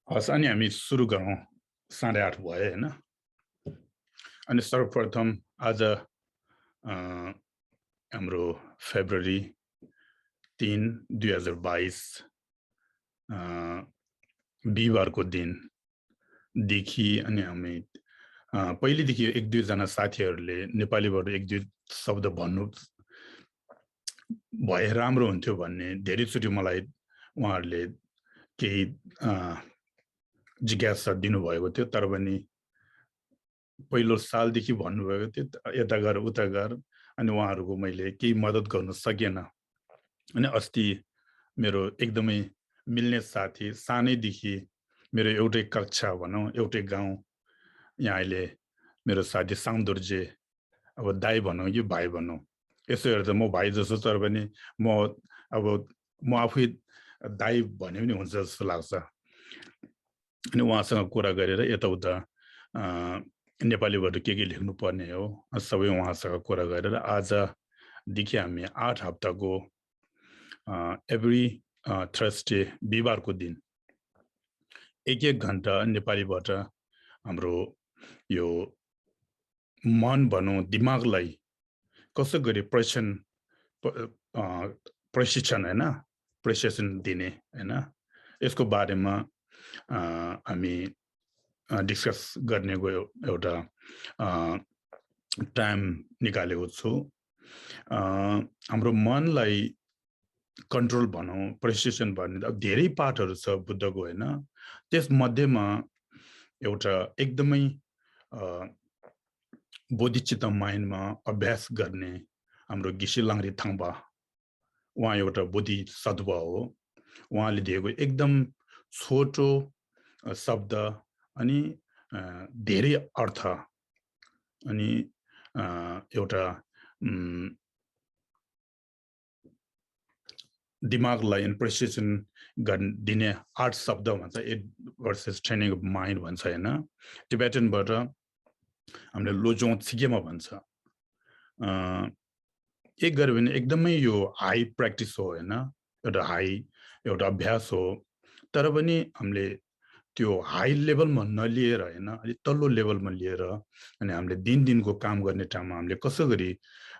हस् अनि हामी सुरु गरौँ 8:30 भयो हैन अनि सर्वप्रथम आज हाम्रो फेब्रुअरी 3 2022 बिहीबारको दिन देखि अनि हामी पहिलेदेखि एक दुई जना साथीहरूले नेपालीबाट एक दुई शब्द भन्नु भए राम्रो हुन्थ्यो भन्ने धेरैचोटि मलाई उहाँहरूले केही जिज्ञासा दिनुभएको थियो तर पनि पहिलो सालदेखि भन्नुभएको थियो यता गर उता गर अनि उहाँहरूको मैले केही मद्दत गर्न सकेन अनि अस्ति मेरो एकदमै मिल्ने साथी सानैदेखि मेरो एउटै कक्षा भनौँ एउटै गाउँ यहाँ अहिले मेरो साथी साउन्दर्जे अब दाइ भनौँ कि भाइ भनौँ यसो हेर्दा म भाइ जस्तो तर पनि म आफै दाइ भने पनि हुन्छ जस्तो लाग्छ अनि उहाँसँग कुरा गरेर यताउता नेपालीबाट के लेख्नु पर्ने हो सबै उहाँसँग कुरा गरेर आजदेखि हामी 8 हप्ताको एभ्री थर्सडे बिहीबारको दिन एक घण्टा नेपालीबाट हाम्रो यो मन भनौँ दिमागलाई कसो गरी प्रशिक्षण हैन प्रशिक्षण दिने हैन यसको बारेमा हामी डिस्कस गर्नेको एउटा टाइम निकालेको छु हाम्रो मनलाई कन्ट्रोल भनौँ प्रशिक्षण भन्ने धेरै पाठहरू छ बुद्धको हैन त्यस मध्येमा एउटा एकदमै बोधिचित्त माइन्डमा अभ्यास गर्ने हाम्रो गिसिलाङ्ग्री थाङ्बा उहाँ एउटा बोधिसत्व हो उहाँले दिएको एकदम छोटो शब्द अनि धेरै अर्थ अनि एउटा दिमागलाई प्रशिक्षण दिने 8 शब्द भन्छ 8 वर्सेस ट्रेनिङ अफ माइन्ड भन्छ हैन टिबेटनबाट हामीले लोजोङ छिगेमा भन्छ एक गऱ्यो भने एकदमै यो हाई प्र्याक्टिस हो हैन एउटा अभ्यास हो तर पनि हामीले त्यो हाई लेभलमा नलिएर हैन अलि तल्लो लेभलमा लिएर अनि हामीले दिनको काम गर्ने टाइममा हामीले कसो गरी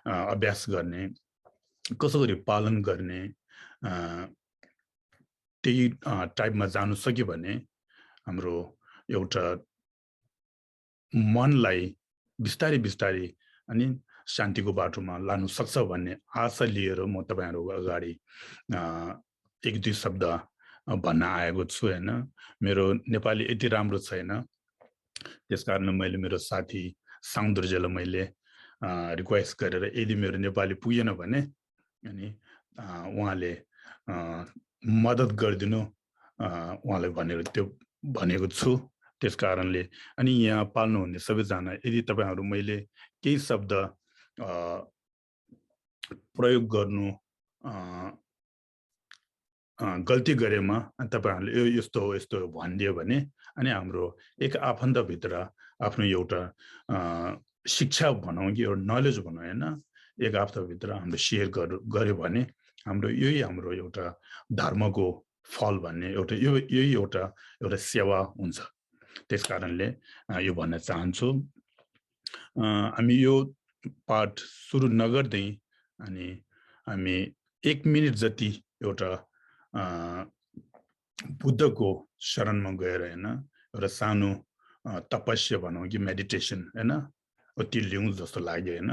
अभ्यास गर्ने कसो गरी पालन गर्ने त्यही टाइपमा जानु सक्यो भने हाम्रो एउटा मनलाई बिस्तारै बिस्तारै अनि शान्तिको बाटोमा लानु सक्छ भन्ने आशा लिएर म तपाईहरुको अगाडि एक दुई शब्द भन्न आएको छु हैन मेरो नेपाली यति राम्रो छैन त्यसकारण मैले मेरो साथी साउन्दर्जेलाई मैले रिक्वेस्ट गरेर यदि मेरो नेपाली पुगेन भने अनि उहाँले मद्दत गरिदिनु उहाँलाई भनेको छु त्यसकारणले अनि यहाँ पाल्नु हुने सबैजना यदि तपाईहरु मैले केही शब्द प्रयोग गर्नु गल्ती गरेमा तपाईहरुले यस्तो हो यस्तो भनिदियो भने अनि हाम्रो एक आफन्त भित्र आफ्नो एउटा शिक्षा भनौं कि एउटा नलेज भनौं हैन एक हप्ता भित्र हामीले शेयर गर्यो भने हाम्रो यही हाम्रो एउटा धर्मको फल भन्ने यही एउटा सेवा हुन्छ त्यसकारणले यो भन्न चाहन्छु हामी यो पाठ सुरु नगर्दै अनि हामी 1 मिनेट जति एउटा बुद्धको शरणमा गएर हैन एउटा सानो तपस्या भनौं कि मेडिटेसन हैन अति लिउँ जस्तो लाग्यो हैन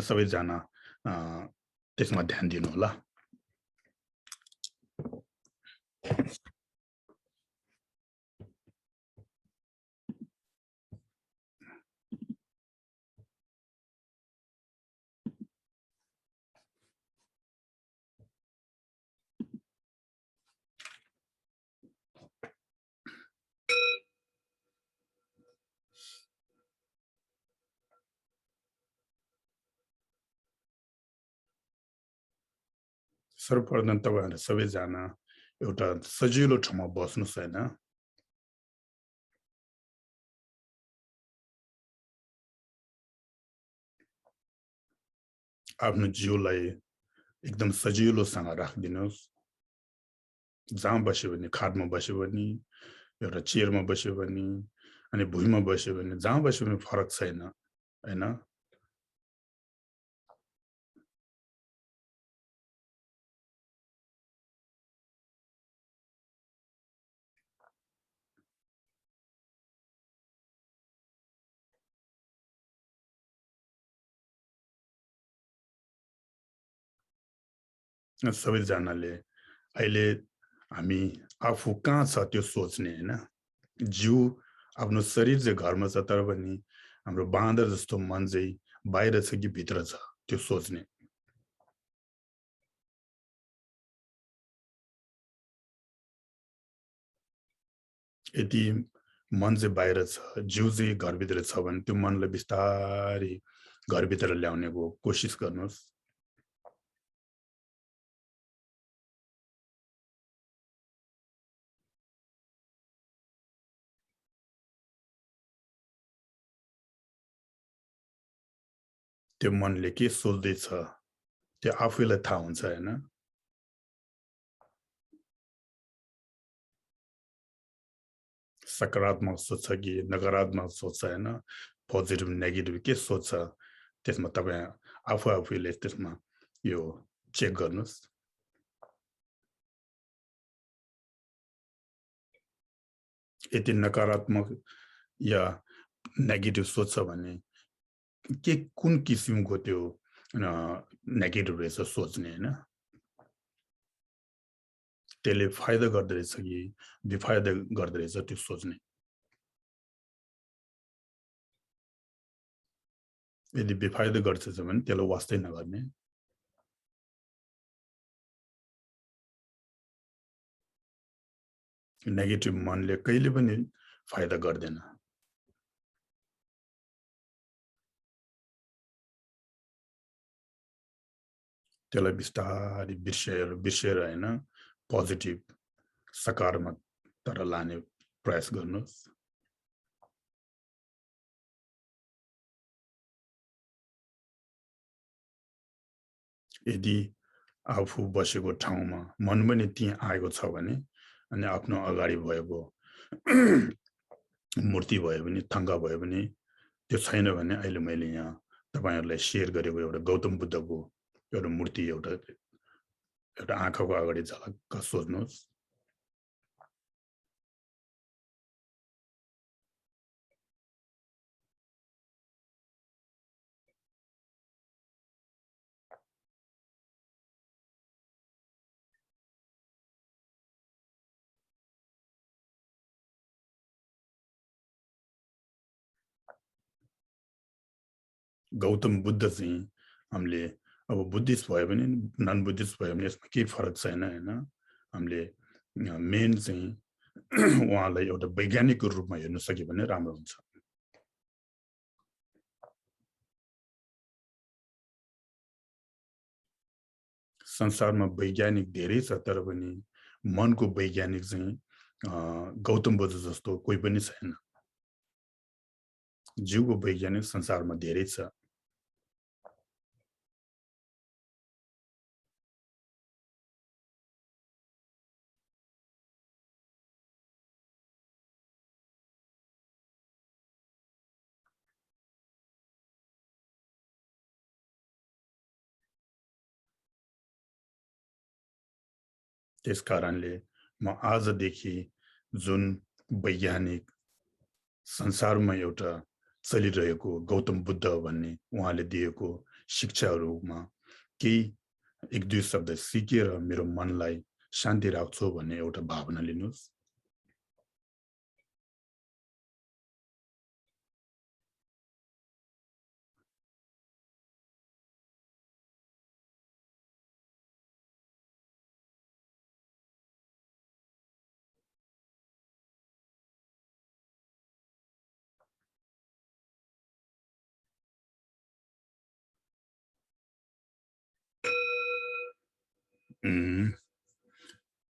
सबैजना त्यसमा ध्यान दिनु होला सर्वप्रथम तपाईहरु सबैजना एउटा सजिलो ठाउँमा बस्नुस् हैन आफ्नो जिउलाई एकदम सजिलोसँग राख्दिनुस् जहाँ बस्यो भने खाटमा बस्यो भने एउटा चेयरमा बस्यो भने अनि भुइँमा बस्यो भने जहाँ बस्यो भने फरक छैन हैन। सबैजनाले अहिले हामी आफू कहाँ छ त्यो सोच्ने हैन। जिउ आफ्नो शरीर चाहिँ घरमा छ तर पनि हाम्रो बाँदर जस्तो मन चाहिँ बाहिर छ कि भित्र छ त्यो सोच्ने। यदि मन चाहिँ बाहिर छ, जिउ चाहिँ घरभित्र छ भने त्यो मनलाई बिस्तारै घरभित्र ल्याउनेको कोसिस गर्नुहोस्। त्यो मनले के सोच्दैछ त्यो आफैलाई थाहा हुन्छ हैन। सकारात्मक सोच्छ कि नकारात्मक सोच्छ हैन, पोजिटिभ नेगेटिभ के सोच्छ त्यसमा तपाईँ आफू-आफूले त्यसमा यो चेक गर्नुहोस्। यदि नकारात्मक या नेगेटिभ सोच्छ भने के कुन किसिमको त्यो नेगेटिभ रहेछ सोच्ने हैन। त्यसले फाइदा गर्दो रहेछ कि बेफाइदा गर्दो रहेछ त्यो सोच्ने। यदि बेफाइदा गर्छ भने त्यसलाई वास्तै नगर्ने। नेगेटिभ मनले कहिले पनि फाइदा गर्दैन। त्यसलाई बिस्तारै बिर्सेर हैन पोजिटिभ सकारात्मकतिर लाने प्रयास गर्नुहोस्। यदि आफू बसेको ठाउँमा मन पनि त्यहीँ आएको छ भने अनि आफ्नो अगाडि भएको मूर्ति भयो भने थङ्गा भयो भने त्यो छैन भने अहिले मैले यहाँ तपाईँहरूलाई सेयर गरेको एउटा गौतम बुद्धको एउटा मूर्ति एउटा आँखाको अगाडि झलक्क सोच्नुहोस्। गौतम बुद्ध चाहिँ हामीले अब बुद्धिस्ट भयो भने नन बुद्धिस्ट भयो भने यसमा केही फरक छैन हैन। हामीले मेन चाहिँ उहाँलाई एउटा वैज्ञानिकको रूपमा हेर्न सक्यो भने राम्रो हुन्छ। संसारमा वैज्ञानिक धेरै छ तर पनि मनको वैज्ञानिक चाहिँ गौतम बुद्ध जस्तो कोही पनि छैन। जिउको वैज्ञानिक संसारमा धेरै छ। त्यस कारणले म आजदेखि जुन वैज्ञानिक संसारमा एउटा चलिरहेको गौतम बुद्ध भन्ने उहाँले दिएको शिक्षाहरूमा केही एक दुई शब्द सिकेर मेरो मनलाई शान्ति राख्छु भन्ने एउटा भावना लिनुहोस्।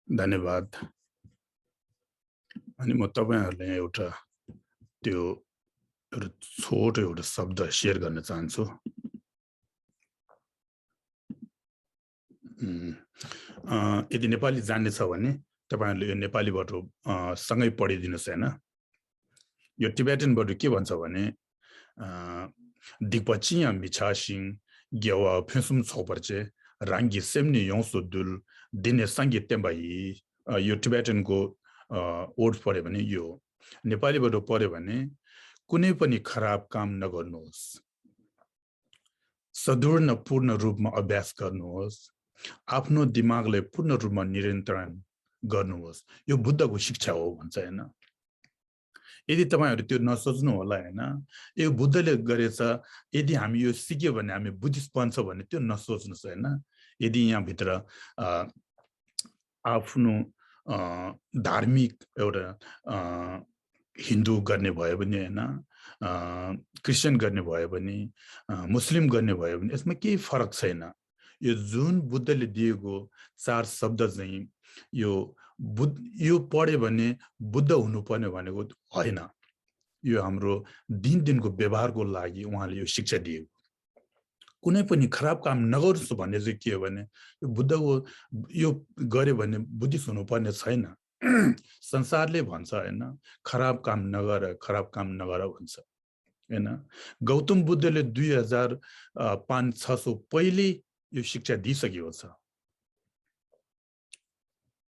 धन्यवाद। अनि म तपाईँहरूलाई एउटा त्यो एउटा छोटो एउटा शब्द सेयर गर्न चाहन्छु। यदि नेपाली जान्ने छ भने तपाईहरुले यो नेपालीबाट सँगै पढिदिनुस् हैन यो टिबेटनबाट के भन्छ भने दिक्पचिया मिछासिङ गेवा फेसुम छोपर्चे राङ्गी सेम्नी योंसो दुल दिने संगीत तेम्बाई यो टिबेटनको वर्ड पढ्यो भने यो नेपालीबाट पढ्यो भने कुनै पनि खराब काम नगर्नुहोस् सदृढ पूर्ण रूपमा अभ्यास गर्नुहोस् आफ्नो दिमागलाई पूर्ण रूपमा नियन्त्रण गर्नुहोस् यो बुद्धको शिक्षा हो भन्छ हैन यदि तपाईहरु त्यो नसोच्नु होला हैन यो बुद्धले गरेछ यदि हामी यो सिक्यो भने हामी बुद्धिस्ट बन्छ भने त्यो नसोच्नुस् हैन यदि यहाँ भित्र आफ्नो धार्मिक एउटा हिन्दू गर्ने भयो भने हैन क्रिश्चियन गर्ने भयो भने मुस्लिम गर्ने भयो भने यसमा केही फरक छैन यो जुन बुद्धले दिएको चार शब्द चाहिँ यो पढ्यो भने बुद्ध हुनुपर्ने भनेको हैन यो हाम्रो दिनको व्यवहारको लागि उहाँले यो शिक्षा दिएको कुनै पनि खराब काम नगर्नुस् भन्ने चाहिँ के हो भने यो बुद्धको यो गरे भने बुद्धिस्ट हुनुपर्ने छैन संसारले भन्छ हैन खराब काम नगर भन्छ हैन गौतम बुद्धले 2500 पहिले यो शिक्षा दिइसकेको छ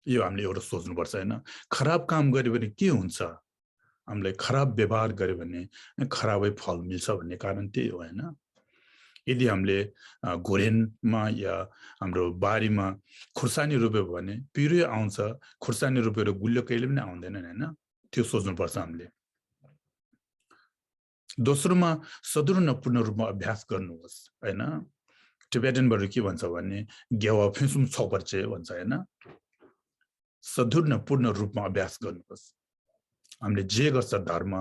यो हामीले एउटा सोच्नुपर्छ हैन खराब काम गर्यो भने के हुन्छ हामीलाई खराब व्यवहार गर्यो भने खराबै फल मिल्छ भन्ने कारण त्यही हो हैन यदि हामीले घोरेनमा या हाम्रो बारीमा खुर्सानी रोप्यो भने पिरो आउँछ खुर्सानी रोपेर गुल्यो कहिले पनि आउँदैन हैन त्यो सोच्नुपर्छ हामीले दोस्रोमा सदृढ पूर्ण रूपमा अभ्यास गर्नुहोस् हैन टिबेटनबाट के भन्छ भने गेवा फेसुम छोपर्चे भन्छ हैन सदृढ पूर्ण रूपमा अभ्यास गर्नुहोस् हामीले जे गर्छ धर्म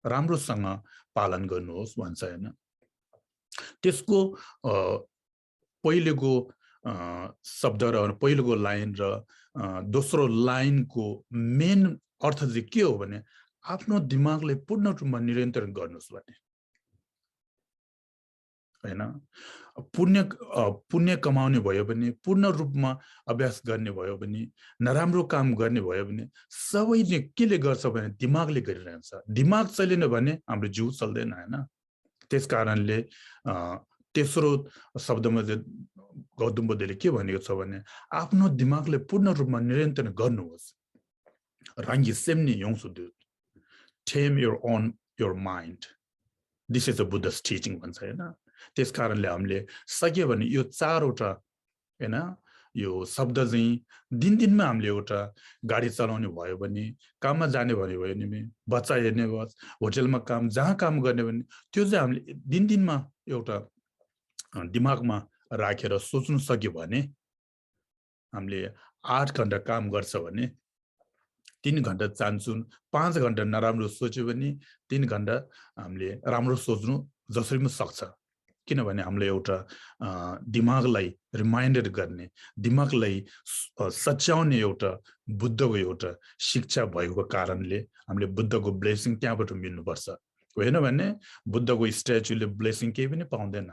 राम्रोसँग पालन गर्नुहोस् भन्छ हैन त्यसको पहिलेको शब्द र पहिलेको लाइन र दोस्रो लाइनको मेन अर्थ चाहिँ के हो भने आफ्नो दिमागलाई पूर्ण रूपमा नियन्त्रण गर्नुहोस् भन्ने हैन पुण्य कमाउने भयो भने पूर्ण रूपमा अभ्यास गर्ने भयो भने नराम्रो काम गर्ने भयो भने सबैले केले गर्छ भने दिमागले गरिरहन्छ दिमाग चलेन भने हाम्रो जिउ चल्दैन हैन त्यसकारणले तेस्रो शब्दमा गौतम बुद्धले के भनेको छ भने आफ्नो दिमागलाई पूर्ण रूपमा नियन्त्रण गर्नुहोस् Raangi सेम्नी योंसुदु tame your mind this is a Buddhist teaching भन्छ हैन त्यसकारणले हामीले सक्यो भने यो चारवटा हैन यो शब्द चाहिँ दिनमा हामीले एउटा गाडी चलाउने भयो भने काममा जाने भयो भने बच्चा हेर्ने भयो होटलमा काम जहाँ काम गर्ने भने त्यो चाहिँ हामीले दिनमा एउटा दिमागमा राखेर सोच्नु सक्यो भने हामीले 8 घण्टा काम गर्छ भने 3 घण्टा चान्सुन 5 घण्टा नराम्रो सोच्यो भने 3 घण्टा हामीले राम्रो सोच्नु जसरी पनि सक्छ किनभने हामीले एउटा दिमागलाई रिमाइन्डर गर्ने दिमागलाई सच्याउने एउटा बुद्धको एउटा शिक्षा भएको कारणले हामीले बुद्धको ब्लेसिङ त्यहाँबाट मिल्नुपर्छ होइन भने बुद्धको स्ट्याचुले ब्लेसिङ केही पनि पाउँदैन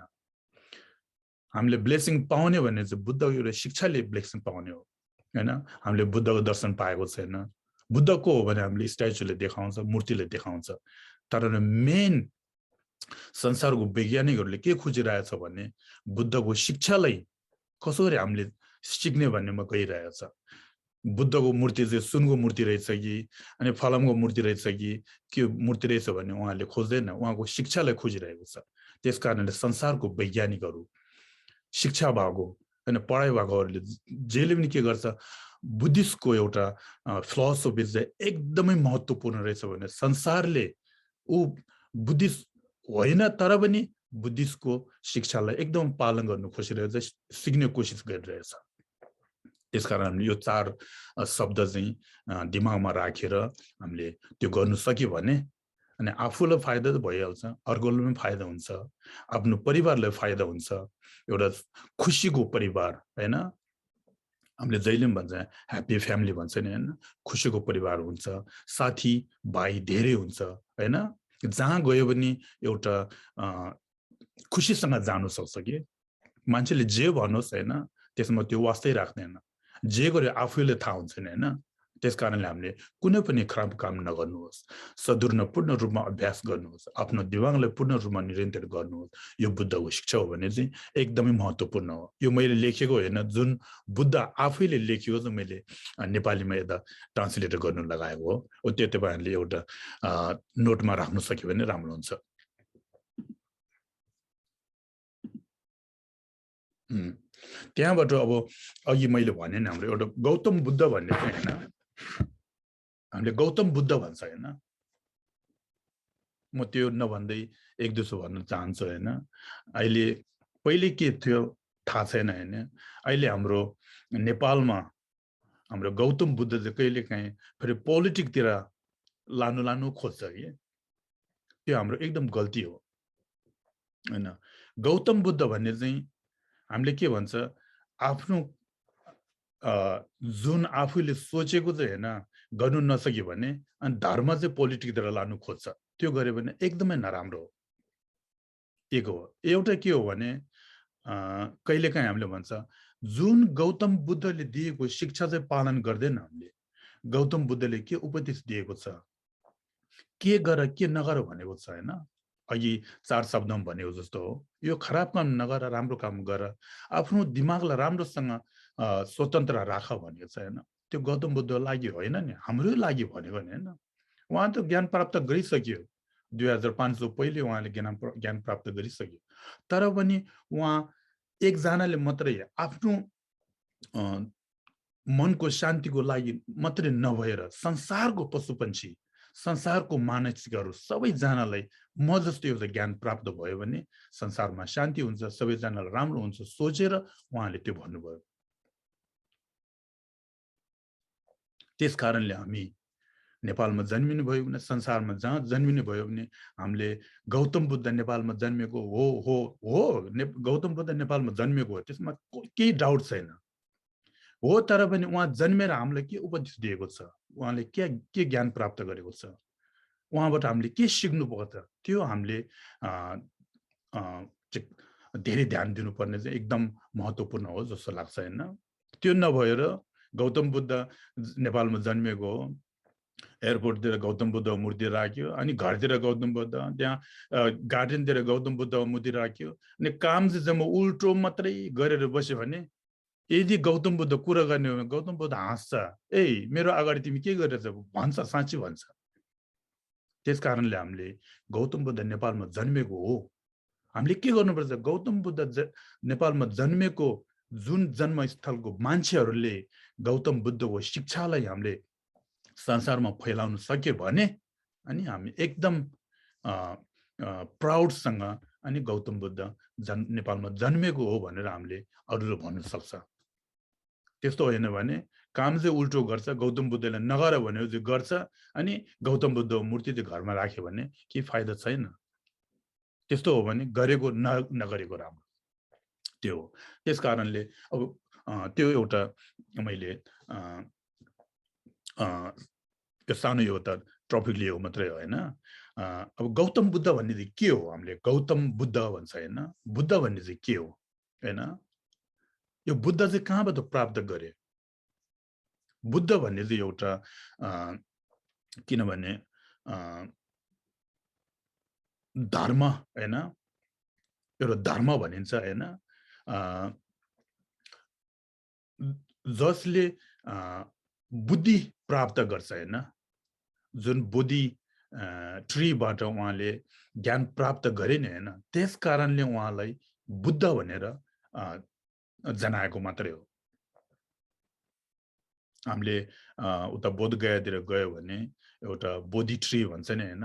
हामीले ब्लेसिङ पाउने भने चाहिँ बुद्धको एउटा शिक्षाले ब्लेसिङ पाउने हो हैन हामीले बुद्धको दर्शन पाएको छैन बुद्धको हो भने हामीले स्ट्याचुले देखाउँछ मूर्तिले देखाउँछ तर मेन संसारको वैज्ञानिकहरूले के खोजिरहेछ भने बुद्धको शिक्षालाई कसरी हामीले सिक्ने भन्नेमा गइरहेछ बुद्धको मूर्ति चाहिँ सुनको मूर्ति रहेछ कि अनि फलामको मूर्ति रहेछ कि के मूर्ति रहेछ भन्ने उहाँले खोज्दैन उहाँको शिक्षालाई खोजिरहेको छ त्यसकारणले संसारको वैज्ञानिकहरू शिक्षा भएको हैन पढाइ भएकोहरूले जेले पनि के गर्छ बुद्धिस्टको एउटा फिलोसफी चाहिँ एकदमै महत्त्वपूर्ण रहेछ भने संसारले उ बुद्धिस्ट होइन तर पनि बुद्धिस्टको शिक्षालाई एकदम पालन गर्नु खोजिरहेछ सिक्ने कोसिस गरिरहेछ त्यसकारण हामीले यो चार शब्द चाहिँ दिमागमा राखेर हामीले त्यो गर्नु सक्यो भने अनि आफूलाई फाइदा त भइहाल्छ अर्कोलाई पनि फाइदा हुन्छ आफ्नो परिवारलाई फाइदा हुन्छ एउटा खुसीको परिवार हैन हामीले जहिले पनि भन्छ ह्यापी फ्यामिली भन्छ नि हैन खुसीको परिवार हुन्छ साथी भाइ धेरै हुन्छ हैन जहाँ गयो भने एउटा खुसीसँग जानु सक्छ के मान्छेले जे भन्नुस् हैन त्यसमा त्यो वास्तै राख्दैन जे गरे आफैले थाहा हुन्छ नि हैन त्यसकारणले हामीले कुनै पनि खराब काम नगर्नुहोस्, सद्गुण पूर्ण रूपमा अभ्यास गर्नुहोस्, आफ्नो दिमागलाई पूर्ण रूपमा निरन्तर गर्नुहोस्। यो बुद्धको शिक्षा हो भने चाहिँ एकदमै महत्त्वपूर्ण हो। यो मैले लेखेको होइन, जुन बुद्ध आफैले लेखेको चाहिँ मैले नेपालीमा यता ट्रान्सलेट गर्नु लगाएको हो। त्यो तपाईँहरूले एउटा नोटमा राख्न सक्यो भने राम्रो हुन्छ। त्यहाँबाट अब अघि मैले भने नि हाम्रो एउटा गौतम बुद्ध भन्ने चाहिँ होइन, हामीले गौतम बुद्ध भन्छ होइन, म त्यो नभन्दै एक दुसो भन्न चाहन्छु होइन। अहिले पहिले के थियो थाहा छैन होइन, अहिले हाम्रो नेपालमा हाम्रो गौतम बुद्ध चाहिँ कहिले काहीँ फेरि पोलिटिकतिर लानु खोज्छ कि, त्यो हाम्रो एकदम गल्ती हो होइन। गौतम बुद्ध भन्ने चाहिँ हामीले के भन्छ, आफ्नो जुन आफूले सोचेको चाहिँ होइन गर्नु नसक्यो भने अनि धर्म चाहिँ पोलिटिकतिर लानु खोज्छ, त्यो गर्यो भने एकदमै नराम्रो हो। एक हो। एउटा के हो भने कहिलेकाहीँ हामीले भन्छ जुन गौतम बुद्धले दिएको शिक्षा चाहिँ पालन गर्दैन हामीले। गौतम बुद्धले के उपदेश दिएको छ, के गर के नगर भनेको छ होइन। अघि 4 शब्दमा भनेको जस्तो हो, यो खराब काम नगर, राम्रो काम गर, आफ्नो दिमागलाई राम्रोसँग स्वतन्त्र राख भनेको छ होइन। त्यो गौतम बुद्धको लागि होइन नि, हाम्रै लागि भनेको नि होइन। उहाँ त ज्ञान प्राप्त गरिसक्यो, 2500 पहिले उहाँले ज्ञान प्राप्त गरिसक्यो। तर पनि उहाँ एकजनाले मात्रै आफ्नो मनको शान्तिको लागि मात्रै नभएर संसारको पशुपन्छी, संसारको मानिसहरू सबैजनालाई म जस्तो एउटा ज्ञान प्राप्त भयो भने संसारमा शान्ति हुन्छ, सबैजनालाई राम्रो हुन्छ सोचेर उहाँले त्यो भन्नुभयो। त्यसकारणले हामी नेपालमा जन्मिनु भयो भने, संसारमा जहाँ जन्मिनु भयो भने हामीले गौतम बुद्ध नेपालमा जन्मेको हो, गौतम बुद्ध नेपालमा जन्मेको हो, त्यसमा केही डाउट छैन हो। तर पनि उहाँ जन्मेर हामीलाई के उपदेश दिएको छ, उहाँले के ज्ञान प्राप्त गरेको छ, उहाँबाट हामीले के सिक्नु पर्छ, त्यो हामीले धेरै ध्यान दिनुपर्ने चाहिँ एकदम महत्त्वपूर्ण हो जस्तो लाग्छ होइन। त्यो नभएर गौतम बुद्ध नेपालमा जन्मेको हो, एयरपोर्टतिर गौतम बुद्ध मूर्ति राख्यो, अनि घरतिर गौतम बुद्ध, त्यहाँ गार्डनतिर गौतम बुद्ध मूर्ति राख्यो, अनि काम चाहिँ जब उल्टो मात्रै गरेर बस्यो भने, यदि गौतम बुद्ध कुरा गर्ने हो भने गौतम बुद्ध हाँस्छ, ए मेरो अगाडि तिमी के गरेछ भन्छ, साँच्ची भन्छ। त्यसकारणले हामीले गौतम बुद्ध नेपालमा जन्मेको हो, हामीले के गर्नुपर्छ, गौतम बुद्ध नेपालमा जन्मेको जुन जन्मस्थलको मान्छेहरूले गौतम बुद्धको शिक्षालाई हामीले संसारमा फैलाउन सक्यो भने अनि हामी एकदम प्राउडसँग अनि गौतम बुद्ध नेपालमा जन्मेको हो भनेर हामीले अरूले भन्नु सक्छ। त्यस्तो होइन भने काम चाहिँ उल्टो गर्छ, गौतम बुद्धले नगर भनेको चाहिँ गर्छ, अनि गौतम बुद्धको मूर्ति चाहिँ घरमा राख्यो भने केही फाइदा छैन। त्यस्तो हो भने गरेको नगरेको राम्रो, त्यो हो। त्यसकारणले अब त्यो एउटा मैले त्यो सानो एउटा टपिक लिएको मात्रै होइन। अब गौतम बुद्ध भन्ने चाहिँ के हो, हामीले गौतम बुद्ध भन्छ होइन, बुद्ध भन्ने चाहिँ के हो होइन, यो बुद्ध चाहिँ कहाँबाट प्राप्त गरे। बुद्ध भन्ने चाहिँ एउटा किनभने धर्म होइन, एउटा धर्म भनिन्छ होइन, जसले बुद्धि प्राप्त गर्छ होइन, जुन बुद्धि ट्रीबाट उहाँले ज्ञान प्राप्त गरे नि होइन, त्यस कारणले उहाँलाई बुद्ध भनेर जनाएको मात्रै हो। हामीले उता बोधगयातिर गयो भने एउटा बोधि ट्री भन्छ नि होइन,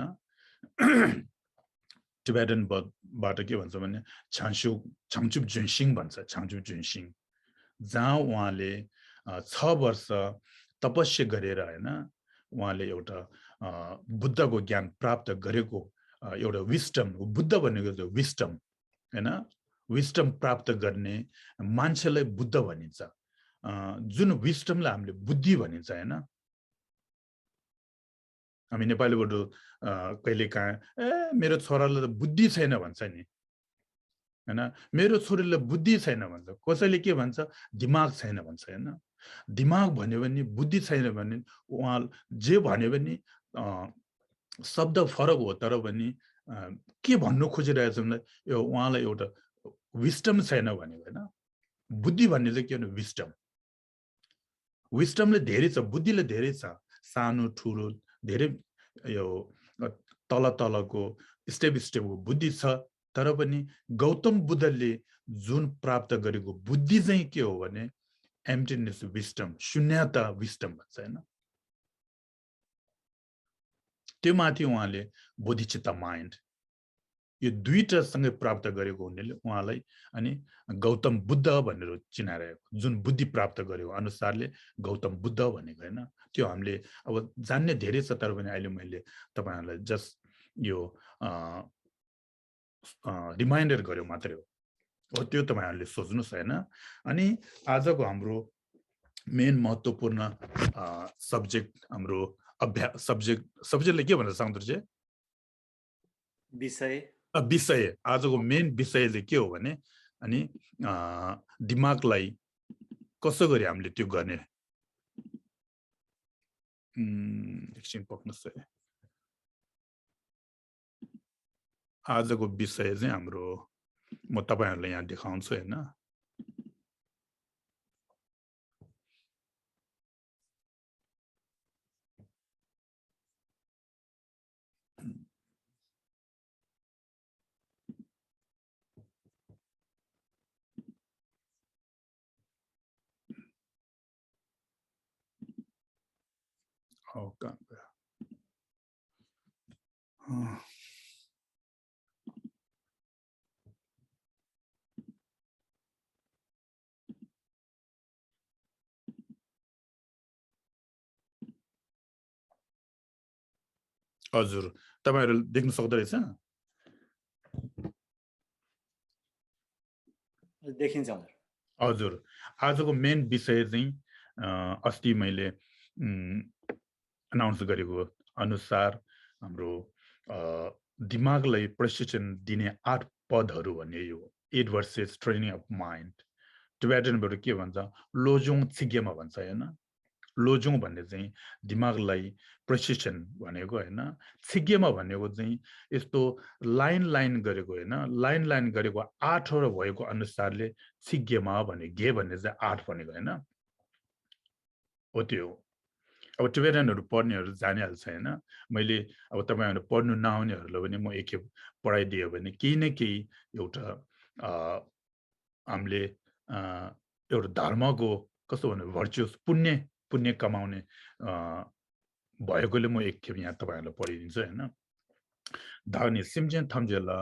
टिबेटनबाट के भन्छ भने छाङचुप जुनसिङ भन्छ, छाङचुप जुनसिङ, जहाँ उहाँले 6 वर्ष तपस्या गरेर होइन उहाँले एउटा बुद्धको ज्ञान प्राप्त गरेको एउटा विस्टम, बुद्ध भनेको चाहिँ विस्टम होइन, विस्टम प्राप्त गर्ने मान्छेलाई बुद्ध भनिन्छ। जुन विस्टमलाई हामीले बुद्धि भनिन्छ होइन। हामी नेपालीबाट कहिले कहाँ मेरो छोरालाई त बुद्धि छैन भन्छ नि होइन, मेरो छोरीलाई बुद्धि छैन भन्छ, कसैले के भन्छ दिमाग छैन भन्छ होइन। दिमाग भन्यो भने बुद्धि छैन भने उहाँ जे भन्यो भने शब्द फरक हो तर पनि के भन्नु खोजिरहेछ भने यो उहाँलाई एउटा विस्टम छैन भनेको हैन बुद्धि भन्ने चाहिँ के हो विस्टम विस्टमले धेरै छ बुद्धिले धेरै छ सानो ठुलो धेरै यो तल तलको स्टेप स्टेपको बुद्धि छ तर पनि गौतम बुद्धले जुन प्राप्त गरेको बुद्धि चाहिँ के हो भने एम्प्टीनेस विस्टम शून्यता विस्टम भन्छ हैन त्यो माथि उहाँले बोधिचित्त माइन्ड यो दुईटा सँगै प्राप्त गरेको हुनाले उहाँलाई अनि गौतम बुद्ध भनेर चिनाइरहेको जुन बुद्धि प्राप्त गरेको अनुसारले गौतम बुद्ध भनेको हैन त्यो हामीले अब जान्ने धेरै छ तर पनि अहिले मैले तपाईहरुलाई जस्ट यो रिमाइन्डर गर्यो मात्रै हो त्यो तपाईहरुले सोच्नुस् हैन अनि आजको हाम्रो मेन महत्त्वपूर्ण सब्जेक्ट हाम्रो अभ्यास सब्जेक्टले के भन्छ साउन्द्र विषय आजको मेन विषय चाहिँ के हो भने अनि दिमागलाई कसो गरी हामीले त्यो गर्ने एकछिन पक्नुस् है आजको विषय चाहिँ हाम्रो म तपाईहरुलाई यहाँ देखाउँछु हैन हजुर तपाईहरु देख्न सक्दै रहेछ देखिन्छ हजुर आजको मेन विषय चाहिँ अस्ति मैले अनाउन्स गरेको अनुसार हाम्रो दिमागलाई प्रशिक्षण दिने 8 पदहरु भन्ने यो 8 वर्सेस ट्रेनिङ अफ माइन्ड टिबेटनबाट के भन्छ लोजोङ छिगेमा भन्छ हैन लोजोङ भन्ने चाहिँ दिमागलाई प्रशिक्षण भनेको हैन छिगेमा भनेको चाहिँ यस्तो लाइन गरेको हैन लाइन गरेको 8 वटा भएको अनुसारले छिगेमा भने गे भन्ने चाहिँ 8 भनेको हैन हो त्यो अब टिबेटनहरु पढ्नेहरु जानिहाल्छ हैन मैले अब तपाईहरु पढ्नु नआउनेहरुलाई पनि म एकखेप पढाइदिए भने केही न केही एउटा हामीले एउटा धर्मको कस्तो भने भर्चुअस पुण्य कमाउने भएकोले म एकखेप यहाँ तपाईहरुलाई पढिदिन्छु हैन धानी सिमजेन थम्जेला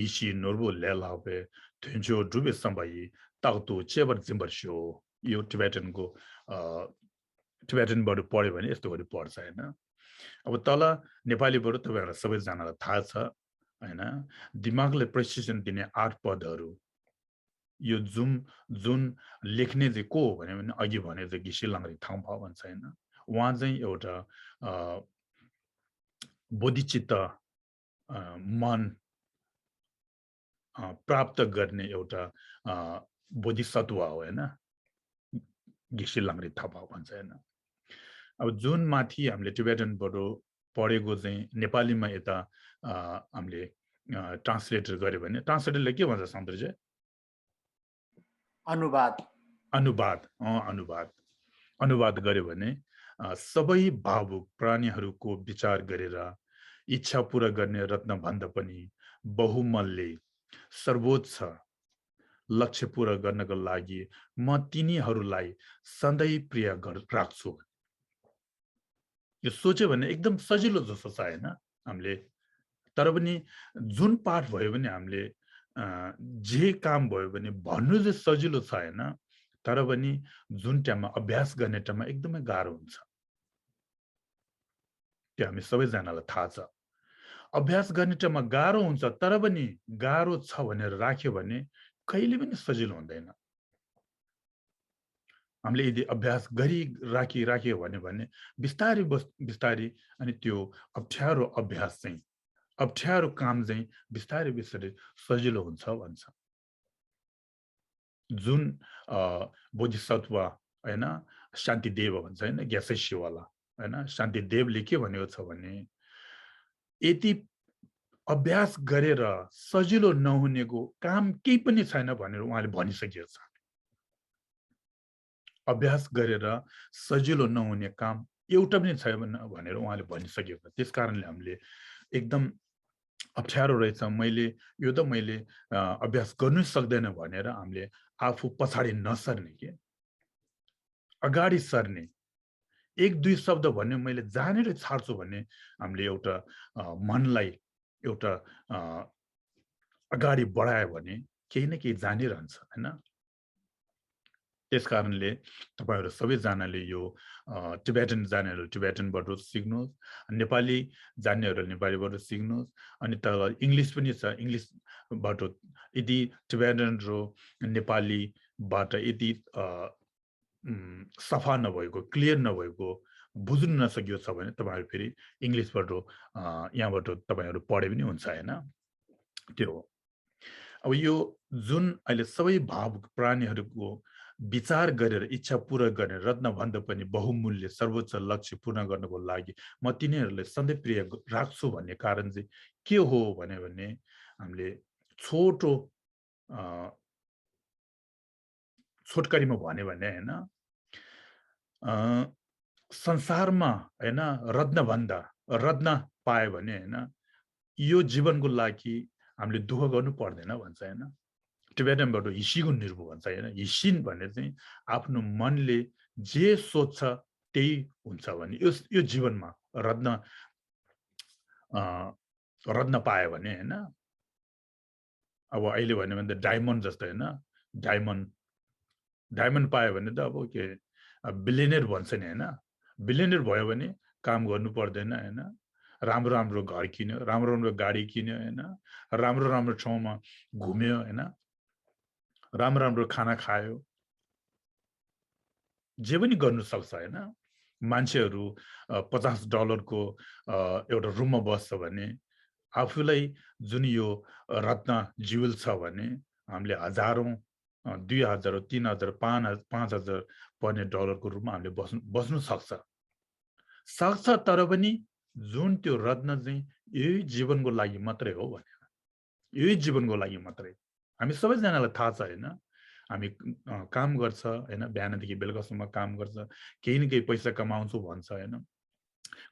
इसी नोर्बो लेलाबे थेन्जो दुबे सम्बाई ताउतु चेबर जिम्बर्स्यो यो टिबेटनको टिबेटनबाट पढ्यो भने यस्तो गरी पढ्छ हैन अब तल नेपालीबाट तपाईहरुलाई सबैजनालाई थाहा छ हैन दिमागले प्रशिक्षण दिने 8 पदहरु यो जुन लेख्ने चाहिँ को हो भने अघि भने चाहिँ गिसिलाङरी थाङफा भन्छ हैन उहाँ चाहिँ एउटा बोधिचित्त मन प्राप्त गर्ने एउटा बोधिसत्व हो हैन गिसिलाङरी थापा भन्छ हैन अब जुन माथि हामीले टिबेटनबाट पढेको चाहिँ नेपालीमा यता हामीले ट्रान्सलेट गर्यो भने ट्रान्सलेटरले के भन्छ सौन्दर्य अनुवाद गर्यो भने सबै भावुक प्राणीहरूको विचार गरेर इच्छा पूरा गर्ने रत्न भन्दा पनि बहुमूल्य सर्वोच्च लक्ष्य पूरा गर्नको लागि म तिनीहरूलाई सधैँ प्रिय राख्छु यो सोच्यो भने एकदम सजिलो जस्तो छ हैन हामीले तर पनि जुन पाठ भयो भने हामीले जे काम भयो भने भन्नु चाहिँ सजिलो छ हैन तर पनि जुन टाइममा अभ्यास गर्ने टाइममा एकदमै गाह्रो हुन्छ त्यो हामी सबैजनालाई थाहा छ अभ्यास गर्ने टाइममा गाह्रो हुन्छ तर पनि गाह्रो छ भनेर राख्यो भने कहिले पनि सजिलो हुँदैन हामीले यदि अभ्यास गरी राख्यो भने बिस्तारै अनि त्यो अप्ठ्यारो अभ्यास चाहिँ अप्ठ्यारो काम चाहिँ बिस्तारै सजिलो हुन्छ भन्छ जुन बोधिसत्व हैन शान्तिदेव भन्छ हैन ग्यासेसियोवाला हैन शान्तिदेवले के भनेको छ भने यति अभ्यास गरेर सजिलो नहुनेको काम केही पनि छैन भनेर उहाँले भनिसकेको छ अभ्यास गरेर सजिलो नहुने काम एउटा पनि छैन भनेर उहाँले भनिसकेको छ त्यसकारणले हामीले एकदम अप्ठ्यारो रहेछ मैले यो त मैले अभ्यास गर्नै सक्दैन भनेर हामीले आफू पछाडि नसर्ने के अगाडि सर्ने एक दुई शब्द भन्ने मैले जानेर छाड्छु भन्ने हामीले एउटा मनलाई एउटा अगाडि बढायो भने केही न केही जानिरहन्छ हैन त्यसकारणले तपाईहरु सबैजनाले यो टिबेटन जानेहरु टिबेटनबाट सिक्नुहोस् नेपाली जान्नेहरु नेपालीबाट सिक्नुहोस् अनि त इंग्लिश पनि छ इंग्लिशबाट यदि टिबेटन र नेपालीबाट यदि सफा नभएको क्लियर नभएको बुझ्न नसकियो छ भने तपाईहरु फेरि इंग्लिशबाट यहाँबाट तपाईहरु पढे पनि हुन्छ हैन त्यो हो अब यो जुन अहिले सबै भावुक प्राणीहरुको विचार गरेर इच्छा पूरा गर्ने रत्न भन्दा पनि बहुमूल्य सर्वोच्च लक्ष्य पूर्ण गर्नको लागि म तिनीहरुलाई सधैं प्रिय राख्छु भन्ने कारण चाहिँ के हो भने हामीले छोटो छोटकरीमा भन्यो भने हैन संसारमा हैन रत्न पाए भने हैन यो जीवनको लागि हामीले दुःख गर्नु पर्दैन भन्छ हैन टिबेटनबाट हिसिगुन निर्भु भन्छ हैन हिसिन भने चाहिँ आफ्नो मनले जे सोच्छ त्यही हुन्छ भने यो जीवनमा रत्न पाए भने हैन अब अहिले भन्यो भने त डायमन्ड जस्तो हैन डायमन्ड पायो भने त अब के बिलियनर भन्छ नि हैन बिलियनर भयो भने काम गर्नु पर्दैन हैन राम्रो राम्रो घर किन्यो राम्रो राम्रो गाडी किन्यो हैन राम्रो राम्रो ठाउँमा घुम्यो हैन राम्रो राम्रो खाना खायो जे पनि गर्नु सक्छ हैन मान्छेहरु $50 को एउटा रुममा बस्छ भने आफूलाई जुन यो रत्न जीवल छ भने हामीले हजारौं 2000 3000 5000 पर्ने डलरको रूपमा हामीले बस्नु सक्छ तर पनि जुन त्यो रत्न चाहिँ यही जीवनको लागि मात्रै हो भने यही जीवनको लागि मात्रै हामी सबैजनालाई थाहा छ हैन हामी काम गर्छ हैन बिहानदेखि बेलुकासम्म काम गर्छ केही न केही पैसा कमाउँछु भन्छ हैन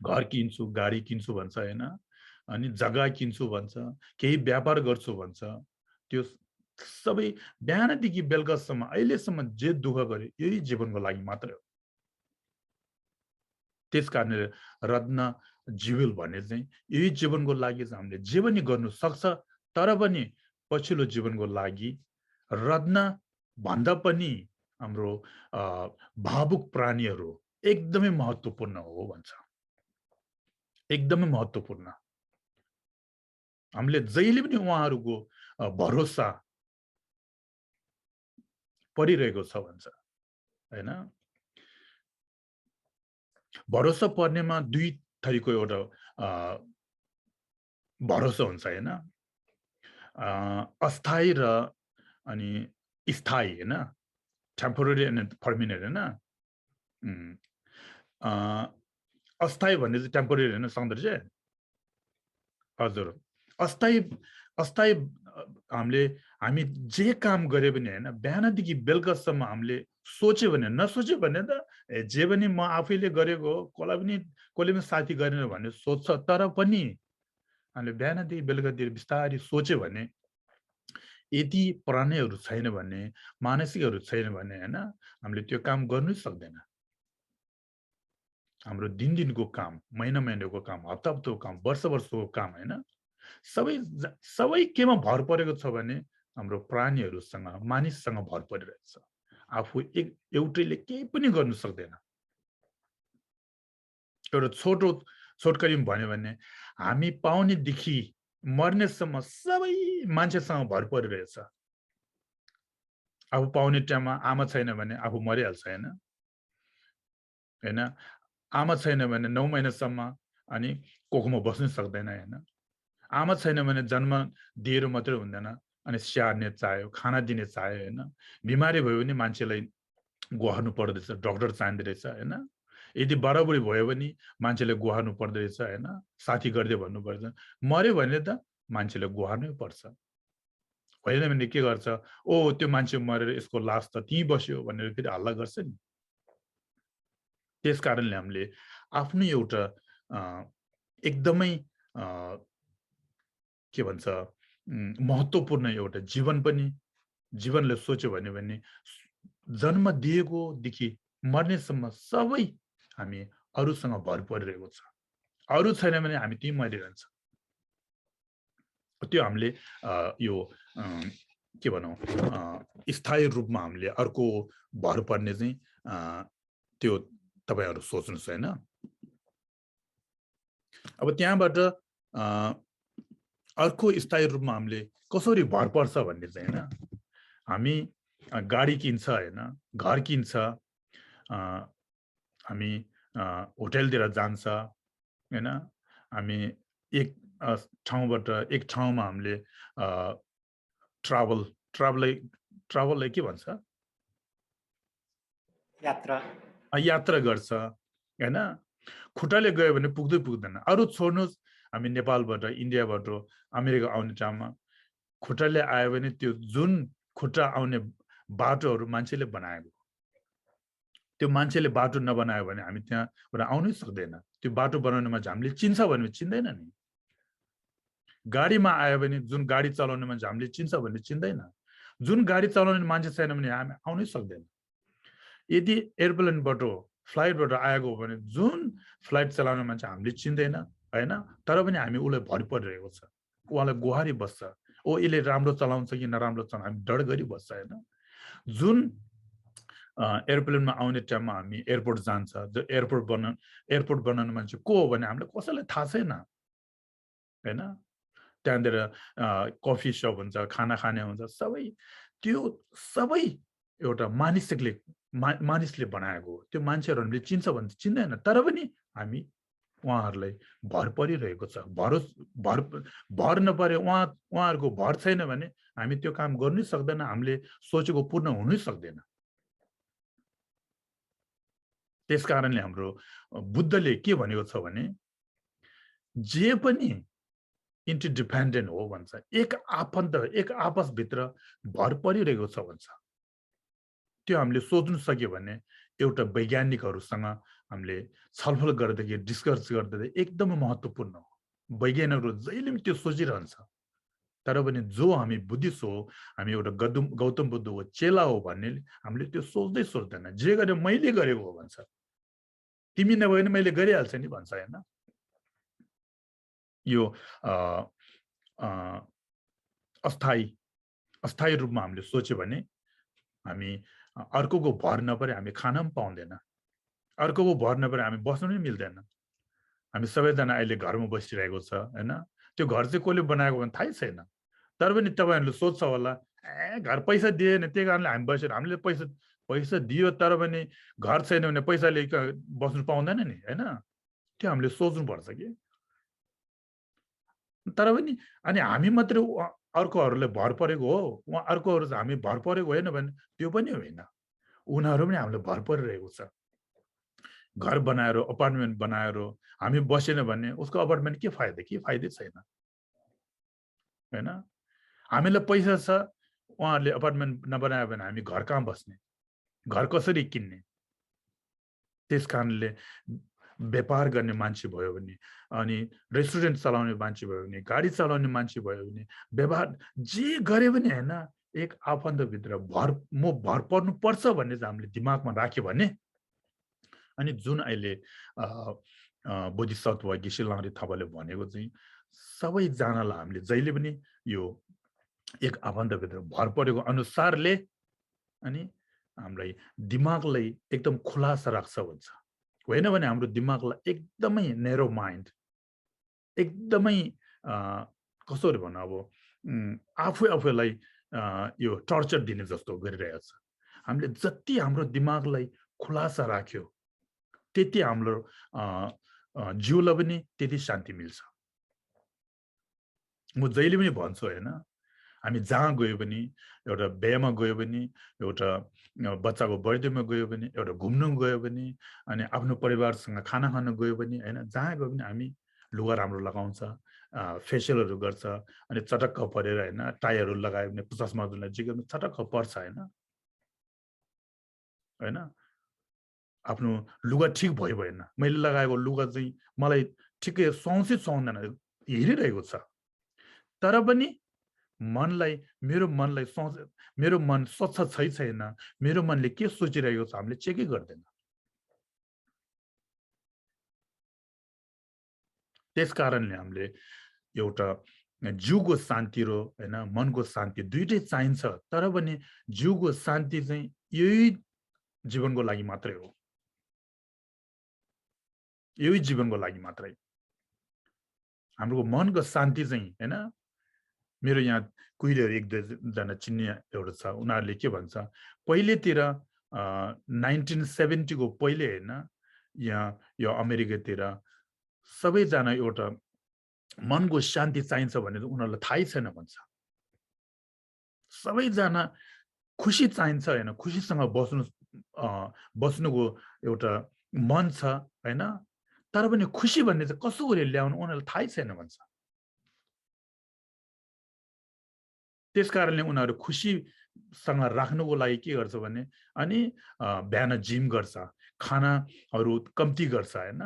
घर किन्छु गाडी किन्छु भन्छ हैन अनि जग्गा किन्छु भन्छ केही व्यापार गर्छु भन्छ त्यो सबै बिहानदेखि बेलुकासम्म अहिलेसम्म जे दुःख गरे यही जीवनको लागि मात्रै हो त्यसकारणले रत्न जीवल भन्ने चाहिँ यही जीवनको लागि चाहिँ हामीले जे पनि गर्नु सक्छ तर पनि पछिल्लो जीवनको लागि रत्न भन्दा पनि हाम्रो भावुक प्राणीहरु एकदमै महत्त्वपूर्ण हो भन्छ एकदमै महत्त्वपूर्ण हामीले जहिले पनि उहाँहरुको भरोसा परिरहेको छ भन्छ हैन भरोसा पर्नेमा दुई थरीको एउटा भरोसा हुन्छ हैन अस्थायी र अनि स्थायी हैन टेम्पोरेरी एन्ड पर्मानेन्ट हैन अस्थायी भन्ने चाहिँ टेम्पोरेरी हैन सौन्दर्य हजुर अस्थायी हामी जे काम गरे पनि हैन बिहानदेखि बेलुकासम्म हामीले सोच्यो भने नसोच्यो भने त जे पनि म आफैले गरेको कोले पनि साथी गरेन भन्ने सोच्छ तर पनि हामीले बिहानदेखि बेलुकातिर बिस्तारै सोच्यो भने यदि प्राणीहरु छैन भने मानसिकहरु छैन भने हैन हामीले त्यो काम गर्नै सक्दैन हाम्रो दिनको काम महिनाको काम हप्ताको काम वर्षको काम हैन सबै केमा भर परेको छ भने हाम्रो प्राणीहरुसँग मानिससँग भर परिरहेछ आफू एउटैले केही पनि गर्न सक्दैन एउटा छोटकरीमा भन्यो भने हामी पाउने देखि मर्नेसम्म सबै मान्छेसँग भर परिरहेछ आफू पाउने टाइममा आमा छैन भने आफू मरिहाल्छ हैन आमा छैन भने 9 महिनासम्म अनि कोखमा बस्न सक्दैन हैन आमा छैन भने जन्म दिएर मात्रै हुँदैन अनि स्याहार्ने चाहियो खाना दिने चाहियो हैन बिमारी भयो भने मान्छेलाई गुहार्नु पर्दैछ, डाक्टर चाहिँदो रहेछ हैन। यदि बराबरी भयो भने मान्छेले गुहार्नु पर्दो रहेछ हैन, साथी गर्दै भन्नुपर्छ। मर्यो भने त मान्छेले गुहार्नै पर्छ। होइन भने के गर्छ, ओ त्यो मान्छे मरेर यसको लास त त्यहीँ बस्यो भनेर फेरि हल्ला गर्छ नि। त्यस कारणले हामीले आफ्नो एउटा एकदमै के भन्छ महत्त्वपूर्ण एउटा जीवनले सोच्यो भने जन्म दिएकोदेखि मर्नेसम्म सबै हामी अरूसँग भर परिरहेको छ। अरू छैन भने हामी त्यहीँ मरिरहन्छ। त्यो हामीले यो के भनौँ स्थायी रूपमा हामीले अर्को भर पर्ने चाहिँ त्यो तपाईहरु सोच्नुस् हैन। अब त्यहाँबाट अर्को स्थायी रूपमा हामीले कसरी भर पर्छ भन्ने चाहिँ हैन, हामी गाडी किन्छ हैन, घर किन्छ, हामी होटलतिर जान्छ हैन, हामी एक ठाउँबाट एक ठाउँमा हामीले ट्राभललाई के भन्छ, यात्रा गर्छ हैन। खुट्टाले गयो भने पुग्दै पुग्दैन। अरू छोड्नुस्, हामी नेपालबाट इन्डियाबाट अमेरिका आउने टाइममा खुट्टाले आयो भने त्यो जुन खुट्टा आउने बाटोहरू मान्छेले बनाएको, त्यो मान्छेले बाटो नबनायो भने हामी त्यहाँबाट आउनै सक्दैन। त्यो बाटो बनाउनेमा हामीले चिन्छ भने चिन्दैन नि। गाडीमा आयो भने जुन गाडी चलाउने मान्छे हामीले चिन्छ भने चिन्दैन। जुन गाडी चलाउने मान्छे छैन भने हामी आउनै सक्दैन। यदि एयरप्लेनबाट फ्लाइटबाट आएको हो भने जुन फ्लाइट चलाउने मान्छे हामीले चिन्दैन हैन, तर पनि हामी उसलाई भर परिरहेको छ, उहाँलाई गुहारी बस्छ, ओ यसले राम्रो चलाउँछ कि नराम्रो चलाउँछ हामी डर गरी बस्छ हैन। जुन एयरप्लेनमा आउने टाइममा हामी एयरपोर्ट जान्छ, जो एयरपोर्ट बनाउने मान्छे को हो भने हामीलाई कसैलाई थाहा छैन हैन। त्यहाँनिर कफी सप हुन्छ, खाना खाने हुन्छ, सबै त्यो सबै एउटा मानिसले बनाएको हो। त्यो मान्छेहरूले चिन्छ भने चिन्दैन, तर पनि हामी उहाँहरूलाई भर परिरहेको छ। भर नपरे उहाँहरूको भर छैन भने हामी त्यो काम गर्नै सक्दैन, हामीले सोचेको पूर्ण हुनै सक्दैन। त्यस कारणले हाम्रो बुद्धले के भनेको छ भने जे पनि इन्टरडिपेन्डेन्ट हो भन्छ, एक आपसभित्र भर परिरहेको छ भन्छ। त्यो हामीले सोच्नु सक्यो भने एउटा वैज्ञानिकहरूसँग हामीले छलफल गर्दाखेरि डिस्कस गर्दाखेरि एकदमै महत्त्वपूर्ण हो। वैज्ञानिकहरू जहिले पनि त्यो सोचिरहन्छ, तर पनि जो हामी बुद्धिस्ट हो, हामी एउटा गौतम बुद्धको चेला हो भन्ने हामीले त्यो सोच्दैन। जे गरे मैले गरेको हो भन्छ, तिमी नभए पनि मैले गरिहाल्छ नि भन्छ हैन। यो अस्थायी रूपमा हामीले सोच्यो भने हामी अर्कोको भर नपरे हामी खान पनि पाउँदैन, अर्कोको भर नपरे हामी बस्नु पनि मिल्दैन। हामी सबैजना अहिले घरमा बसिरहेको छ हैन, त्यो घर चाहिँ कसले बनाएको भने थाहै छैन, तर पनि तपाईहरुले सोच्छ होला घर पैसा दिएन त्यही कारणले हामी बसेर, हामीले पैसा दियो तर पनि घर छैन भने पैसाले बस्नु पाउँदैन नि हैन। त्यो हामीले सोच्नुपर्छ कि। तर पनि अनि हामी मात्रै अर्कोहरूलाई भर परेको हो, उहाँ अर्कोहरू हामी भर परेको होइन भने त्यो पनि होइन, उनीहरू पनि हामीलाई भर परिरहेको छ। घर बनाएर अपार्टमेन्ट बनाएर हामी बसेन भने उसको अपार्टमेन्ट के फाइदै छैन हैन। हामीलाई पैसा छ, उहाँहरूले अपार्टमेन्ट नबनायो भने हामी घर कहाँ बस्ने, घर कसरी किन्ने। त्यस कारणले व्यापार गर्ने मान्छे भयो भने, अनि रेस्टुरेन्ट चलाउने मान्छे भयो भने, गाडी चलाउने मान्छे भयो भने, व्यवहार जे गरे पनि हैन, एक आफन्तभित्र म भर पर्नु पर्छ भन्ने चाहिँ हामीले दिमागमा राख्यो भने, अनि जुन अहिले बोधिसत्व गिसिलाङ्ग्रे थापाले भनेको चाहिँ सबैजनालाई हामीले जहिले पनि यो एक आफन्तभित्र भर परेको अनुसारले अनि हामीलाई दिमागलाई एकदम खुलासा राख्छ भन्छ। होइन भने हाम्रो दिमागलाई एकदमै नेरो माइन्ड, एकदमै कसरी भन्नु, अब आफैलाई यो टर्चर दिने जस्तो गरिरहेको छ। हामीले जति हाम्रो दिमागलाई खुलासा राख्यो त्यति हाम्रो जिउलाई पनि त्यति शान्ति मिल्छ। म जहिले पनि भन्छु हैन, हामी जहाँ गयो पनि, एउटा बिहेमा गयो पनि, एउटा बच्चाको बर्थडेमा गयो पनि, एउटा घुम्नु गयो पनि, अनि आफ्नो परिवारसँग खाना खान गयो पनि हैन, जहाँ गयो पनि हामी लुगा राम्रो लगाउँछ, फेसियलहरू गर्छ, अनि चटक्क परेर हैन टाईहरू लगायो भने 50 मजदुरलाई जिग्गमा चटक्क पर्छ हैन आफ्नो लुगा ठिक भयो भएन, मैले लगाएको लुगा चाहिँ मलाई ठिकै सुहाउँछ सुहाउँदैन हेरिरहेको छ, तर पनि मेरो मन स्वच्छ छैन, मेरो मनले के सोचिरहेको छ हामीले चेकै गर्दैन। त्यस कारणले हामीले एउटा जिउको शान्ति र हैन मनको शान्ति दुईटै चाहिन्छ, तर पनि जिउको शान्ति चाहिँ यही जीवनको लागि मात्रै हो, यही जीवनको लागि मात्रै। हाम्रो मनको शान्ति चाहिँ हैन, मेरो यहाँ कुहिलेर एक दुईजना चिन्ने एउटा छ, उनीहरूले के भन्छ, पहिलेतिर 1970 को पहिले हैन, यहाँ यो अमेरिकातिर सबैजना एउटा मनको शान्ति चाहिन्छ भनेर उनीहरूलाई थाहै छैन भन्छ। सबैजना खुसी चाहिन्छ हैन, खुसीसँग बस्नुको एउटा मन छ हैन, तर पनि खुसी भन्ने चाहिँ कसो गरेर ल्याउनु उनीहरूलाई थाहै छैन भन्छ। त्यस कारणले उनीहरू खुसीसँग राख्नुको लागि के गर्छ भने अनि बिहान जिम गर्छ, खानाहरू कम्ती गर्छ हैन,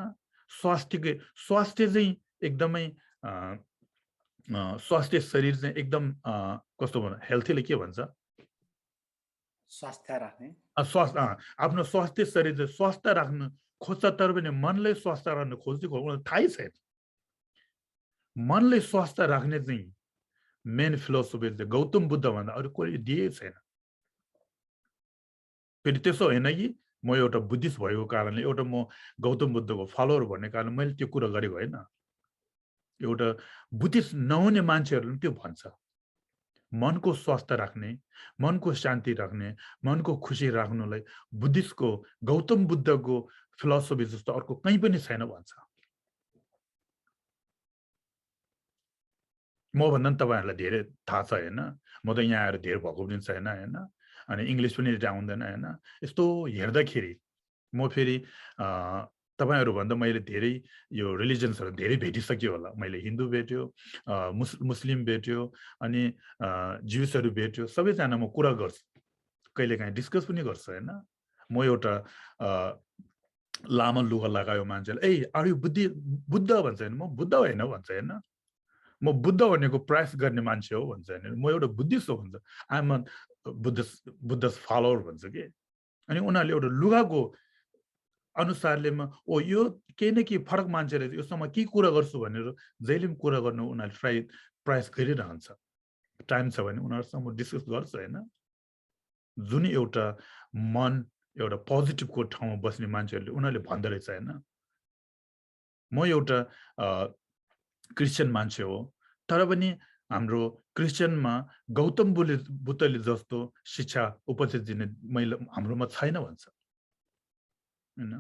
स्वास्थ्य चाहिँ एकदमै स्वास्थ्य शरीर चाहिँ एकदम कस्तो भन्छ, हेल्थीले के भन्छ, स्वास्थ्य राख्ने, आफ्नो स्वास्थ्य शरीर चाहिँ स्वस्थ राख्नु खोज्छ, तर पनि मनलाई स्वस्थ राख्नु खोज्दै उनीहरूलाई थाहै छैन। मनलाई स्वस्थ राख्ने चाहिँ मेन फिलोसफी चाहिँ गौतम बुद्ध भन्दा अरू कोही दिए छैन। फेरि त्यसो होइन कि म एउटा बुद्धिस्ट भएको कारणले, एउटा म गौतम बुद्धको फलोवर भन्ने कारणले मैले त्यो कुरा गरेको होइन। एउटा बुद्धिस्ट नहुने मान्छेहरूले त्यो भन्छ, मनको स्वास्थ्य राख्ने, मनको शान्ति राख्ने, मनको खुसी राख्नुलाई बुद्धिस्टको गौतम बुद्धको फिलोसफी जस्तो अर्को कहीँ पनि छैन भन्छ। म भन्दा पनि तपाईँहरूलाई धेरै थाहा छ हैन, म त यहाँ आएर धेरै भएको पनि छैन हैन, अनि इङ्ग्लिस पनि आउँदैन हैन, यस्तो हेर्दाखेरि म फेरि तपाईँहरू भन्दा मैले धेरै यो रिलिजन्सहरू धेरै भेटिसक्यो होला। मैले हिन्दू भेट्यो, मुस्लिम भेट्यो, अनि ज्युसहरू भेट्यो, सबैजना म कुरा गर्छु, कहिलेकाहीँ डिस्कस पनि गर्छु हैन। म एउटा लामा लुगा लगायो मान्छेले, ए आर यु बुद्ध भन्छ हैन, म बुद्ध होइन भन्छ हैन, म बुद्ध भनेको प्रयास गर्ने मान्छे हो भन्छ हैन, म एउटा बुद्धिस्ट हो भन्छ, I am a Buddhist follower भन्छ कि। अनि उनीहरूले एउटा लुगाको अनुसारले ओ यो केही न केही फरक मान्छे रहेछ, योसँग के कुरा गर्छु भनेर जहिले पनि कुरा गर्नु उनीहरूले प्रयास गरिरहन्छ। टाइम छ भने उनीहरूसँग म डिस्कस गर्छु हैन। जुन एउटा मन एउटा पोजिटिभको ठाउँमा बस्ने मान्छेहरूले उनीहरूले भन्दो रहेछ हैन, म एउटा क्रिस्चियन मान्छे हो, तर पनि हाम्रो क्रिस्चियनमा गौतम बुद्धले जस्तो शिक्षा उपदेश दिने हाम्रोमा छैन भन्छ हैन।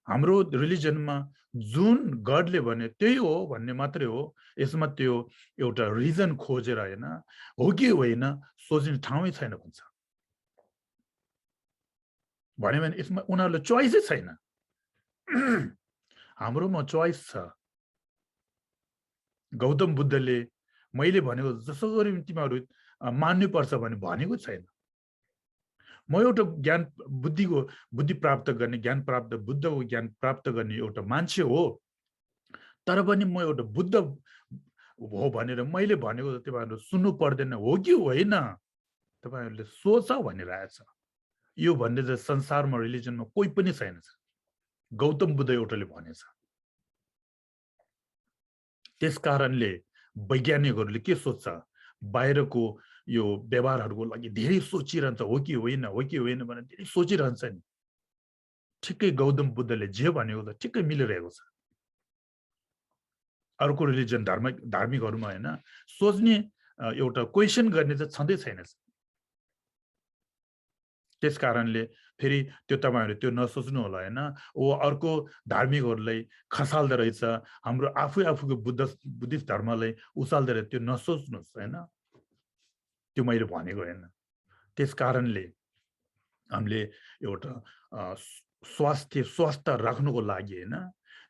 हाम्रो रिलिजनमा जुन गडले भने त्यही हो भन्ने मात्रै हो, यसमा त्यो एउटा रिजन खोजेर हैन, हो कि होइन सोच्ने ठाउँै छैन भन्छ। भन्यो भने यसमा उनीहरूलाई चोइसै छैन। हाम्रोमा चोइस छ। गौतम बुद्धले मैले भनेको जसो गरी तिमीहरू मान्नुपर्छ भनेको छैन। म एउटा बुद्धि प्राप्त गर्ने, ज्ञान प्राप्त, बुद्धको ज्ञान प्राप्त गर्ने एउटा मान्छे हो, तर पनि म एउटा बुद्ध हो भनेर मैले भनेको तिमीहरू सुन्नु पर्दैन, हो कि होइन तपाईहरुले सोच भनिरहेछ। यो भन्ने चाहिँ संसारमा रिलिजनमा कोही पनि छैन, गौतम बुद्ध एउटाले भनेछ। त्यस कारणले वैज्ञानिकहरूले के सोच्छ, बाहिरको यो व्यवहारहरूको लागि धेरै सोचिरहन्छ, हो कि होइन भनेर धेरै सोचिरहन्छ नि। ठिकै गौतम बुद्धले जे भनेको त ठिकै मिलिरहेको छ। अर्को रिलिजन धार्मिकहरूमा हैन सोच्ने एउटा क्वेशन गर्ने चाहिँ छँदै छैन। त्यस कारणले फेरि त्यो तपाईहरु त्यो नसोच्नु होला हैन, ओ अर्को धार्मिकहरूलाई खसाल्दै रहेछ, हाम्रो आफूको बुद्धिस्ट धर्मलाई उचाल्दै रहेछ, त्यो नसोच्नुस् हैन। त्यो मैले भनेको होइन। त्यस कारणले हामीले एउटा स्वास्थ्य राख्नुको लागि होइन,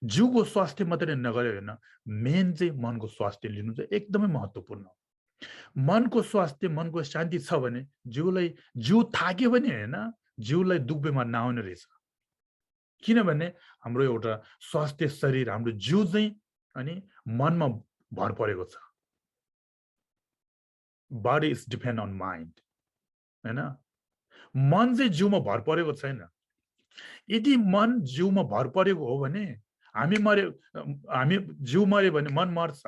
जिउको स्वास्थ्य मात्रै नगरे होइन, मेन चाहिँ मनको स्वास्थ्य लिनु चाहिँ एकदमै महत्त्वपूर्ण हो। मनको स्वास्थ्य, मनको शान्ति छ भने जिउ थाक्यो भने होइन, जिउलाई दुख बिमार नआउने रहेछ। किनभने हाम्रो एउटा स्वास्थ्य शरीर, हाम्रो जिउ चाहिँ अनि मनमा भर परेको छ। Body is depend on mind होइन, मन चाहिँ जिउमा भर परेको छैन। यदि मन जिउमा भर परेको हो भने हामी जिउ मर्यो भने मन मर्छ,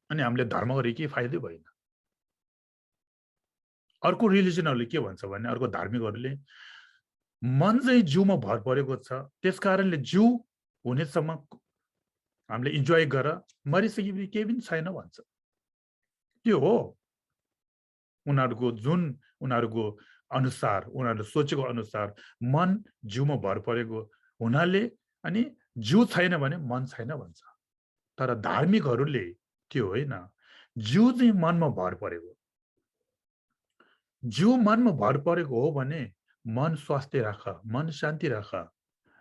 अनि हामीले धर्म गरे केही फाइदै भएन। अर्को रिलिजनहरूले के भन्छ भने, अर्को धार्मिकहरूले मन चाहिँ जिउमा भर परेको छ, त्यस कारणले जिउ हुनेसम्म हामीले इन्जोय गर, मरिसकेपछि केही पनि छैन भन्छ। त्यो हो उनीहरूको अनुसार, उनीहरूले सोचेको अनुसार मन जिउमा भर परेको हुनाले अनि जिउ छैन भने मन छैन भन्छ। तर धार्मिकहरूले त्यो होइन, जिउ चाहिँ मनमा भर परेको, जिउ मनमा भर परेको हो भने मन स्वास्थ्य राख, मन शान्ति राख,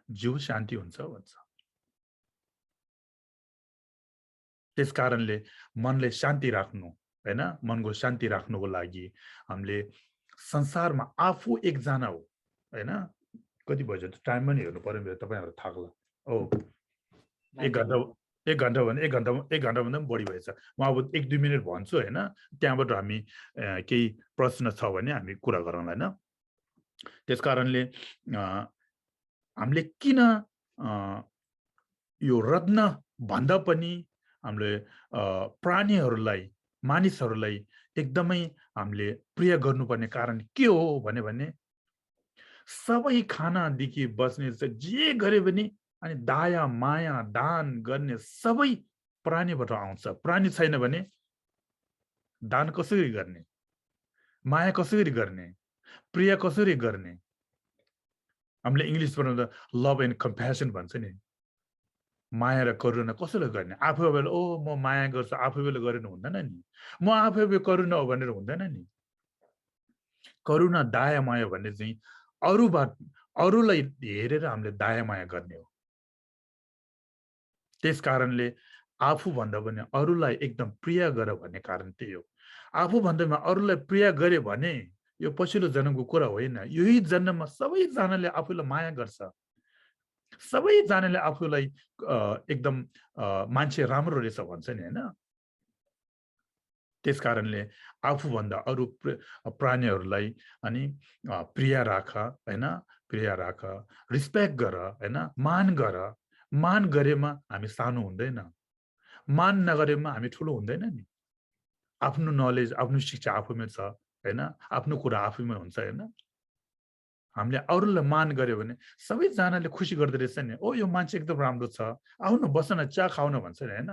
जिउ शान्ति हुन्छ भन्छ। त्यस कारणले मनले शान्ति राख्नु होइन, मनको शान्ति राख्नुको लागि हामीले संसारमा आफू एकजना हो होइन। कति बज्यो टाइम पनि हेर्नु पर्यो मेरो, तपाईँहरू थाक्ला। एक घन्टाभन्दा पनि बढी भएछ। म अब 1-2 मिनट भन्छु होइन, त्यहाँबाट हामी केही प्रश्न छ भने हामी कुरा गरौँ होइन। त्यस कारणले हामीले किन यो रत्न भन्दा पनि हामीले प्राणीहरूलाई, मानिसहरूलाई एकदमै हामीले प्रिय गर्नुपर्ने कारण के हो भने सबै खानादेखि बस्ने जे गरे पनि अनि दया माया दान गर्ने सबै प्राणीबाट आउँछ। प्राणी छैन भने दान कसरी गर्ने, माया कसरी गर्ने, प्रिय कसरी गर्ने? हामीले इङ्ग्लिसबाट लभ एन्ड कम्प्यासन भन्छ नि, माया र करुणा कसरी गर्ने? आफू बेला म माया गर्छु, आफू बेला गरेर हुँदैन नि, म आफू बेला करुणा हो भनेर हुँदैन नि। करुणा दया माया भन्ने चाहिँ अरूलाई हेरेर हामीले दया माया गर्ने हो। त्यस कारणले आफूभन्दा पनि अरूलाई एकदम प्रिय गर भन्ने कारण त्यही हो। आफूभन्दा अरूलाई प्रिय गरे भने यो पछिल्लो जन्मको कुरा होइन, यही जन्ममा सबैजनाले आफूलाई माया गर्छ, सबैजनाले आफूलाई एकदम मान्छे राम्रो रहेछ भन्छ नि होइन। त्यस कारणले आफूभन्दा अरू प्राणीहरूलाई अनि प्रिय राख होइन, प्रिय राख, रिस्पेक्ट गर होइन, मान गर। मान गरेमा हामी सानो हुँदैन, मान नगरेमा हामी ठुलो हुँदैन नि। आफ्नो नलेज, आफ्नो शिक्षा आफूमै छ होइन, आफ्नो कुरा आफूमै हुन्छ होइन। हामीले अरूलाई मान गर्यो भने सबैजनाले खुसी गर्दो रहेछ नि, यो मान्छे एकदम राम्रो छ, आउनु बस न चिया खाउन भन्छ नि होइन।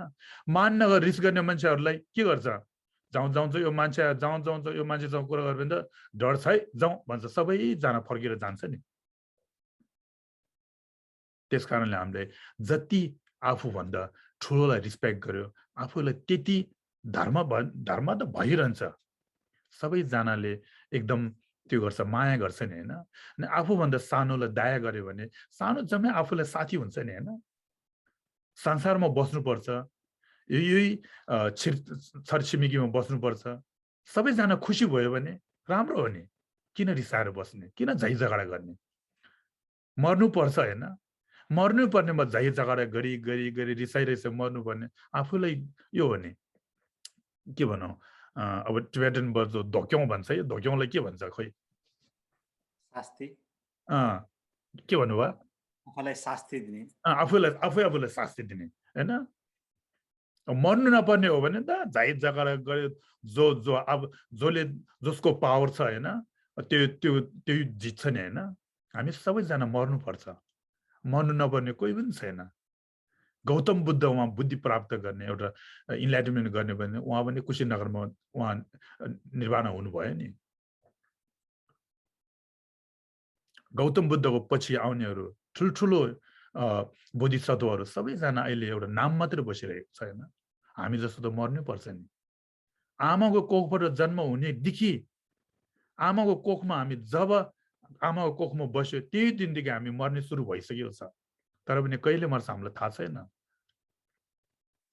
मान नगर रिस गर्ने मान्छेहरूलाई के गर्छ, जाउँ यो मान्छेसँग कुरा गर्यो भने त डर छ है, जाउँ भन्छ, सबैजना फर्केर जान्छ नि। त्यस कारणले हामीले जति आफूभन्दा ठुलोलाई रिस्पेक्ट गर्यो, आफूलाई त्यति धर्म त भइरहन्छ। सबैजनाले एकदम त्यो गर्छ, माया गर्छ नि होइन। अनि आफूभन्दा सानोलाई दया गर्यो भने सानो जम्मै आफूलाई साथी हुन्छ नि होइन। संसारमा बस्नुपर्छ, यही छरछिमेकीमा बस्नुपर्छ, सबैजना खुसी भयो भने राम्रो हो नि। किन रिसाएर बस्ने, किन झै झगडा गर्ने? मर्नुपर्छ होइन, मर्नु पर्नेमा झै झगडा गरी रिसाइरहेछ मर्नुपर्ने आफूलाई यो हो नि। के भनौँ, अब टिबेटन वर्ड धोक्यौँ भन्छ, यो धोक्यौँलाई के भन्छ खोइ? शास्ति। के भन्नुभयो? आफूलाई शास्ति दिने, आफूलाई शास्ति दिने होइन। मर्नु नपर्ने हो भने त झै झगडा गरे जसको पावर छ होइन, त्यो जित्छ नि होइन। हामी सबैजना मर्नुपर्छ, मर्नु नपर्ने कोही पनि छैन। गौतम बुद्ध उहाँ बुद्धि प्राप्त गर्ने, एउटा इन्लाइटमेन्ट गर्ने भने उहाँ पनि कुशीनगरमा उहाँ निर्वाण हुनुभयो नि। गौतम बुद्धको पछि आउनेहरू ठुल्ठुलो बोधिसत्वहरू सबैजना अहिले एउटा नाम मात्रै बसिरहेको छ होइन। हामी जस्तो त मर्नै पर्छ नि। आमाको कोखबाट जन्म हुनेदेखि आमाको कोखमा हामी जब आमाको कोखमा बस्यो त्यही दिनदेखि हामी मर्ने सुरु भइसकेको छ, तर पनि कहिले मर्छ हामीलाई थाहा छैन।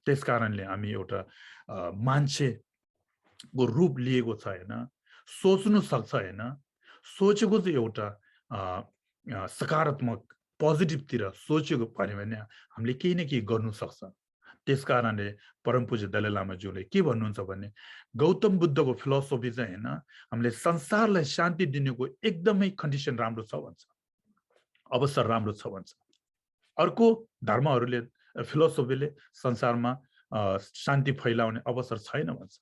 त्यस कारणले हामी एउटा मान्छेको रूप लिएको छ होइन, सोच्नु सक्छ होइन, सोचेको चाहिँ एउटा सकारात्मक पोजिटिभतिर सोचेको पर्यो भने हामीले केही न केही गर्नु सक्छ। त्यस कारणले परम पूज्य दलाई लामाज्यूले के भन्नुहुन्छ भने गौतम बुद्धको फिलोसफी चाहिँ होइन, हामीले संसारलाई शान्ति दिनेको एकदमै कन्डिसन राम्रो छ भन्छ, अवसर राम्रो छ भन्छ। अर्को धर्महरूले फिलोसफीले संसारमा शान्ति फैलाउने अवसर छैन भन्छ।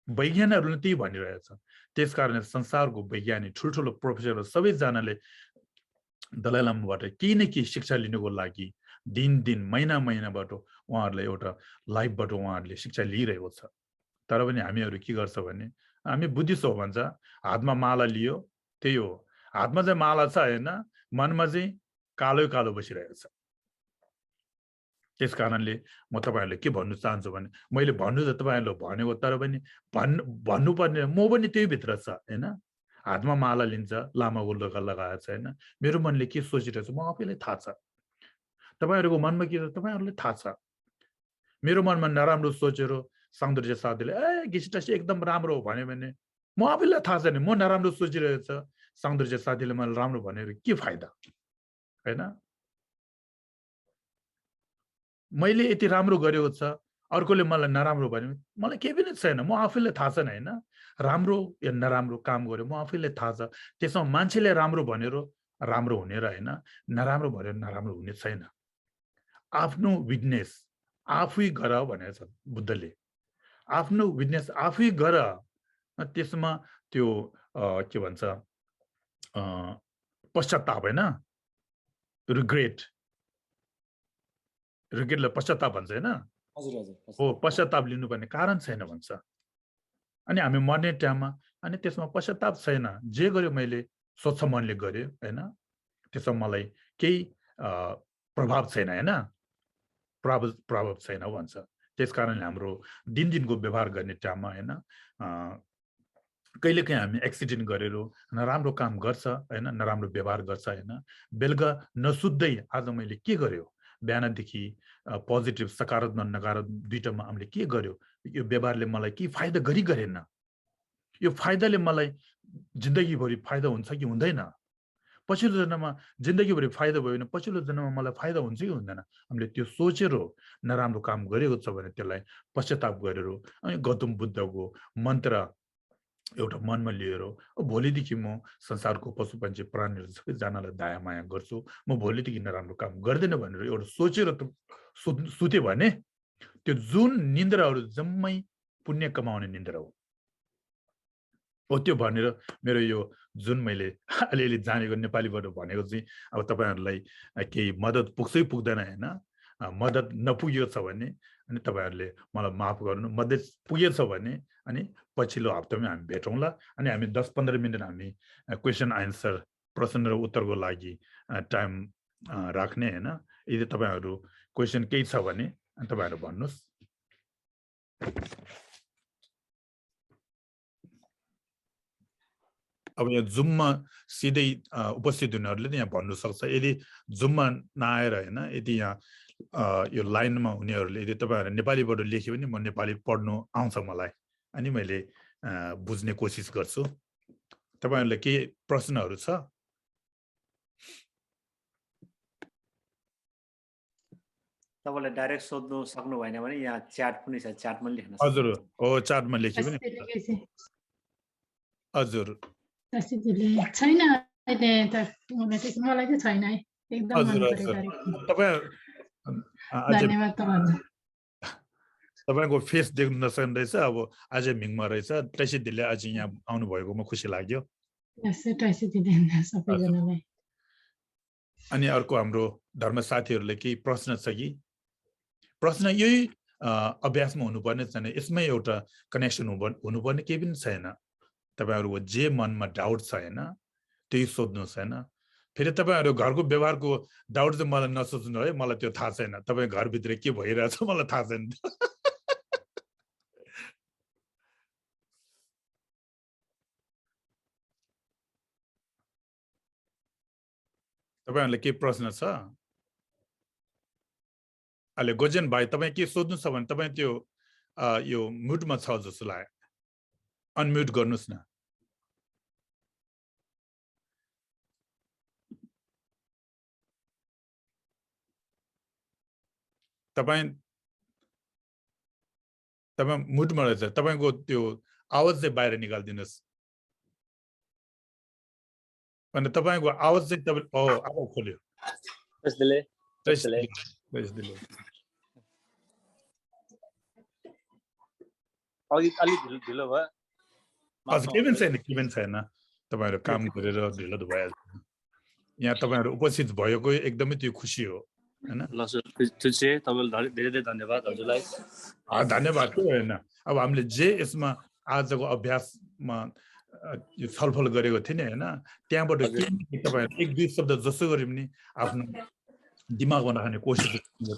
वैज्ञानिकहरूले त्यही भनिरहेछ। त्यसकारणले संसारको वैज्ञानिक ठुल्ठुलो प्रोफेसर सबैजनाले दलाई लामाबाट केही न केही शिक्षा लिनुको लागि दिन दिन महिना महिनाबाट उहाँहरूलाई एउटा लाइफबाट उहाँहरूले शिक्षा लिइरहेको छ। तर पनि हामीहरू के गर्छ भने हामी बुद्धिस्ट हो भन्छ, हातमा माला लियो त्यही हो, हातमा चाहिँ माला छ होइन, मनमा चाहिँ कालो कालो बसिरहेको छ। त्यस कारणले म तपाईँहरूले के भन्नु चाहन्छु भने मैले भन्नु त तपाईँहरूले भनेको, तर पनि भन्नुपर्ने म पनि त्यही भित्र छ होइन। हातमा माला लिन्छ, लामाको लुगा लगाएको छ होइन, मेरो मनले के सोचिरहेछ म आफैलाई थाहा छ, तपाईँहरूको मनमा के छ तपाईँहरूलाई थाहा छ। मेरो मनमा नराम्रो सोचेर सौन्दर्य साथीले घिसिटासी एकदम राम्रो हो भन्यो भने म आफैलाई थाहा छैन म नराम्रो सोचिरहेछ, सौन्दर्य साथीले मलाई राम्रो भनेर के फाइदा होइन। मैले यति राम्रो गरेको छ, अर्कोले मलाई नराम्रो भन्यो मलाई केही पनि छैन, म आफैलाई थाहा छैन होइन, राम्रो या नराम्रो काम गर्यो म आफैलाई थाहा छ। त्यसमा मान्छेले राम्रो भनेर राम्रो हुने र होइन, नराम्रो भनेर नराम्रो हुने छैन। आफ्नो विटनेस आफै गर भनेको छ बुद्धले, आफ्नो विटनेस आफै गर। त्यसमा त्यो के भन्छ पश्चाताप होइन, रिग्रेटलाई पश्चाताप भन्छ होइन, हो पश्चाताप लिनुपर्ने कारण छैन भन्छ। अनि हामी मर्ने टाइममा अनि त्यसमा पश्चाताप छैन, जे गर्यो मैले स्वच्छ मनले गरेँ होइन, त्यसमा मलाई केही प्रभाव छैन होइन, प्रभाव छैन भन्छ। त्यस कारणले हाम्रो दिनदिनको व्यवहार गर्ने टाइममा होइन, कहिलेकाहीँ हामी एक्सिडेन्ट गरेर नराम्रो काम गर्छ होइन, नराम्रो व्यवहार गर्छ होइन, बेलुका नसुत्दै आज मैले के गर्यो, बिहानदेखि पोजिटिभ सकारात्मक नकारात्मक दुइटामा हामीले के गर्यो, यो व्यवहारले मलाई के फाइदा गरेन, यो फाइदाले मलाई जिन्दगीभरि फाइदा हुन्छ कि हुँदैन, पछिल्लो जन्ममा जिन्दगीभरि फाइदा भयो भने पछिल्लो जन्ममा मलाई फाइदा हुन्छ कि हुँदैन। हामीले त्यो सोचेर नराम्रो काम गरेको छ भने त्यसलाई पश्चाताप गरेर अनि गौतम बुद्धको मन्त्र एउटा मनमा लिएर भोलिदेखि म संसारको पशु पन्छी प्राणीहरू सबैजनालाई दया माया गर्छु, म भोलिदेखि नराम्रो काम गर्दैन भनेर एउटा सोचेर सुत्यो भने त्यो जुन निन्द्राहरू जम्मै पुण्य कमाउने निन्द्रा हो त्यो भनेर मेरो यो जुन मैले अलिअलि जानेको नेपालीबाट भनेको चाहिँ अब तपाईँहरूलाई केही मद्दत पुग्छ कि पुग्दैन होइन, मद्दत नपुगेको छ भने अनि तपाईँहरूले मलाई माफ गर्नु, मद्दत पुगेछ भने अनि पछिल्लो हप्तामै हामी भेटौँला। अनि हामी 10-15 मिनट हामी क्वेसन आन्सर प्रश्न र उत्तरको लागि टाइम राख्ने होइन। यदि तपाईँहरू क्वेसन केही छ भने तपाईँहरू भन्नुहोस्। अब यहाँ जुममा सिधै उपस्थित हुनेहरूले त यहाँ भन्नु सक्छ, यदि जुममा नआएर होइन, यदि यहाँ यो लाइनमा हुनेहरूले यदि तपाईँहरू नेपालीबाट लेख्यो भने म नेपाली पढ्नु आउँछ मलाई, अनि मैले बुझ्ने कोसिस गर्छु। तपाईँहरूलाई के प्रश्नहरू छ? तपाईँले डाइरेक्ट सोध्नु सक्नु भएन भने यहाँ च्याट पनि छ, च्याटमा लेख्न सक्नुहुन्छ। हजुर हो, च्याटमा लेख्यो भने हजुर छैन अहिले त मलाई चाहिँ छैन है, एकदम मन पर्यो तपाईँ धन्यवाद तपाईँको फेस देख्नु नसक्नु रहेछ, अब आज मिङमा रहेछ, ट्रेसी दिदीले आज यहाँ आउनु भएकोमा खुसी लाग्यो। सबैजनालाई। अनि अर्को हाम्रो धर्म साथीहरूले केही प्रश्न छ कि? प्रश्न यही अभ्यासमा हुनुपर्ने छैन, यसमै एउटा कनेक्सन हुनुपर्ने केही पनि छैन। तपाईँहरूको जे मनमा डाउट छ होइन त्यही सोध्नुहोस् होइन। फेरि तपाईँहरू घरको व्यवहारको डाउट चाहिँ मलाई नसोच्नु है, मलाई त्यो थाहा छैन, तपाईँ घरभित्र के भइरहेछ मलाई थाहा छैन। तपाईहरुले के प्रश्न छ अहिले गोजन भाइ तपाई के सोध्नु छ भने तपाई त्यो यो म्युटमा छ जस्तो लाग्यो अनम्युट गर्नुस् न तपाई म्युटमा रहेछ तपाईको त्यो आवाज चाहिँ बाहिर निकाल्दिनुस् अनि तपाईको आवाज चाहिँ तपाई आवाज खोल्यो त्यसले अलि ढिलो भयो हजुर के पनि छैन तपाईहरु काम गरेर ढिलो त भइहाल्छ यहाँ तपाईहरु उपस्थित भएको एकदमै त्यो खुसी हो हैन ल सर त्यसै तपाईलाई धेरै धन्यवाद हजुरलाई धन्यवाद के हैन अब हामीले जे यसमा आजको अभ्यासमा यो छलफल गरेको थिए नि हैन त्यहाँबाट के तपाईहरु एक दुई शब्द जसो गरे पनि आफ्नो दिमागमा राख्ने कोसिस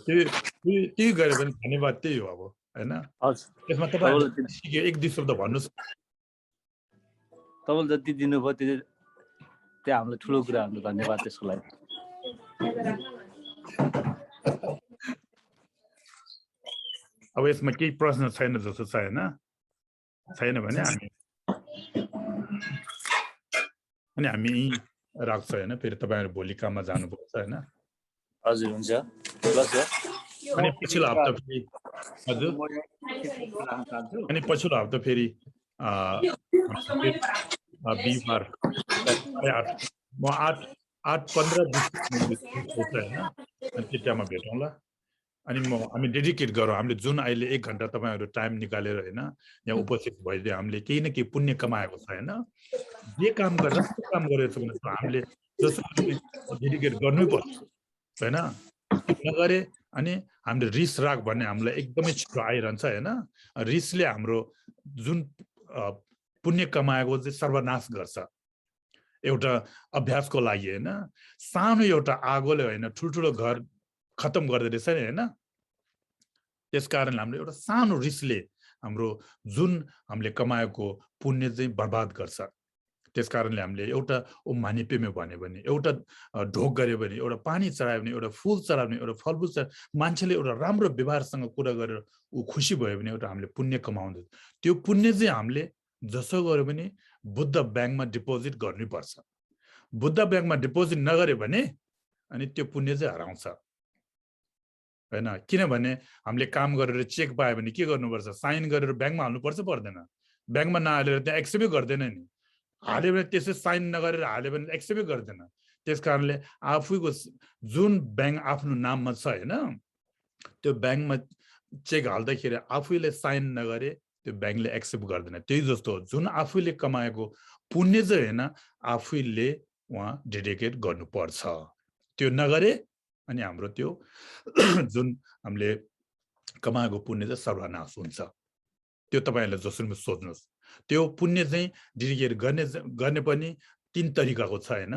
त्यही गरे पनि धन्यवाद त्यही हो अब हैन यसमा तपाईहरु सिके एक दुई शब्द भन्नुस् तपाईले जति दिनुभयो त्यो हामीलाई ठुलो कुरा हो धन्यवाद त्यसको लागि अब यसमा केही प्रश्न छैन जस्तो छ हैन छैन भने हामी राख्छ हैन फेरि तपाईहरु भोलि काममा जानुपर्छ हैन हजुर हुन्छ ल सर अनि पछिल्लो हप्ता फेरि हजुर अनि पछिल्लो हप्ता फेरि बिहिबार म 8:15 हैन अनि त्यतिमा भेटौँला अनि हामी डेडिकेट गरौँ हामीले जुन अहिले 1 घण्टा तपाईहरु टाइम निकालेर हैन यहाँ उपस्थित भइदियो हामीले केही न केही पुण्य कमाएको छ हैन जे काम गरेर गरेको छ भने हामीले जसो डेडिकेट गर्नै पर्छ हैन नगरे अनि हामीले रिस राग भन्ने हामीलाई एकदमै छिटो आइरहन्छ हैन रिसले हाम्रो जुन पुण्य कमाएको चाहिँ सर्वनाश गर्छ एउटा अभ्यासको लागि हैन सानो एउटा आगोले हैन ठुलठुलो घर खतम गर्दै रहेछ नि हैन त्यसकारण हामीले एउटा सानो रिसले हाम्रो जुन हामीले कमाएको पुण्य चाहिँ बर्बाद गर्छ त्यसकारणले हामीले एउटा मानिपेमे भन्यो भने एउटा ढोक गर्यो भने एउटा पानी चढायो भने एउटा फूल चढायो भने एउटा फलफूल मान्छेले एउटा राम्रो व्यवहारसँग कुरा गरेर उ खुसी भयो भने एउटा हामीले पुण्य कमाउँछ त्यो पुण्य चाहिँ हामीले जसो गर्यो भने बुद्ध ब्याङ्कमा डिपोजिट गर्नुपर्छ बुद्ध ब्याङ्कमा डिपोजिट नगर्यो भने अनि त्यो पुण्य चाहिँ हराउँछ हैन किनभने हामीले काम गरेर चेक पायो भने के गर्नुपर्छ साइन गरेर ब्याङ्कमा हाल्नुपर्छ पर्दैन ब्याङ्कमा नहालेर त्यहाँ एक्सेप्टै गर्दैन नि हाल्यो भने त्यसै साइन नगरेर हाल्यो भने एक्सेप्टै गर्दैन त्यसकारणले आफूको जुन ब्याङ्क आफ्नो नाममा छ हैन त्यो ब्याङ्कमा चेक हाल्दाखेरि आफूले साइन नगरे त्यो ब्याङ्कले एक्सेप्ट गर्दैन त्यही जस्तो हो जुन आफूले कमाएको पुण्य चाहिँ हैन आफूले वहाँ डेडिकेट गर्नुपर्छ त्यो नगरे अनि हाम्रो त्यो जुन हामीले कमाएको पुण्य चाहिँ सर्वनाश हुन्छ त्यो तपाईहरुले जसरी सोच्नुस् त्यो पुण्य चाहिँ डेडिकेट गर्ने पनि 3 तरिकाको छ हैन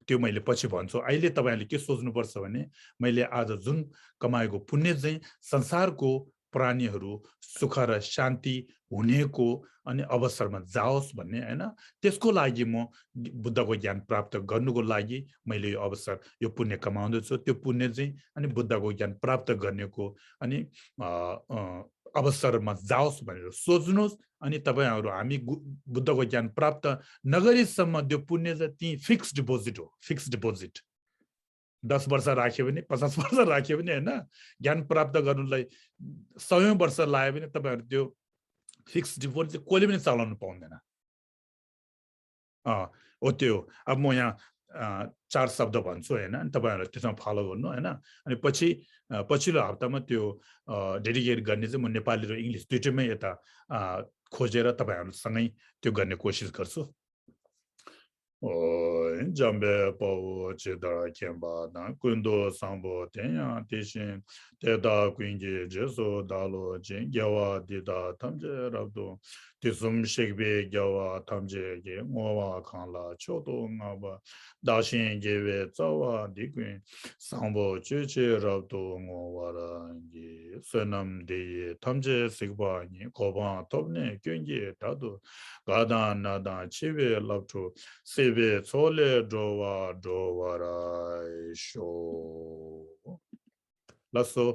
त्यो मैले पछि भन्छु अहिले तपाईहरुले के सोच्नुपर्छ भने मैले आज जुन कमाएको पुण्य चाहिँ संसारको प्राणीहरू सुख र शान्ति हुनेको अनि अवसरमा जाओस् भन्ने हैन त्यसको लागि म बुद्धको ज्ञान प्राप्त गर्नुको लागि मैले यो अवसर यो पुण्य कमाउँदै छु त्यो पुण्य चाहिँ अनि बुद्धको ज्ञान प्राप्त गर्नेको अनि अवसरमा जाओस् भनेर सोच्नुस् अनि तपाईहरु हामी बुद्धको ज्ञान प्राप्त नगरेसम्म त्यो पुण्य चाहिँ ती फिक्स डिपोजिट हो फिक्स डिपोजिट 10 वर्ष राख्यो भने 50 वर्ष राख्यो भने हैन ज्ञान प्राप्त गर्नुलाई 100 वर्ष लाग्यो भने तपाईहरु त्यो फिक्स डिपोजिट कोले पनि चलाउन पाउँदैन हो त्यो अब म यहाँ 4 शब्द भन्छु हैन अनि तपाईहरुले त्यसमा फलो गर्नु हैन अनि पछिल्लो हप्तामा त्यो डेडिकेट गर्ने चाहिँ म नेपाली र इंग्लिश दुईटैमै यता खोजेर तपाईहरुसँगै त्यो गर्ने कोसिस गर्छु Jambe Pao Chedara Kemba, Kundo Sambo Tenya Tishin, Teda Quinji, Jeso Dalo, Jin, Gawa Dida, Tamje Rabdo, Tisum Shekbe Gawa, Tamje, Mowa Kanla, Choto Ngaba, Dashin Gave, Zawa, Diquin, Sambo, Chichi Rabdo, Ngowara, 선남대 탐제 식바니 고바 톱네 경기 다도 가다 나다 치베 랍투 세베 솔레 조와라 쇼 लसो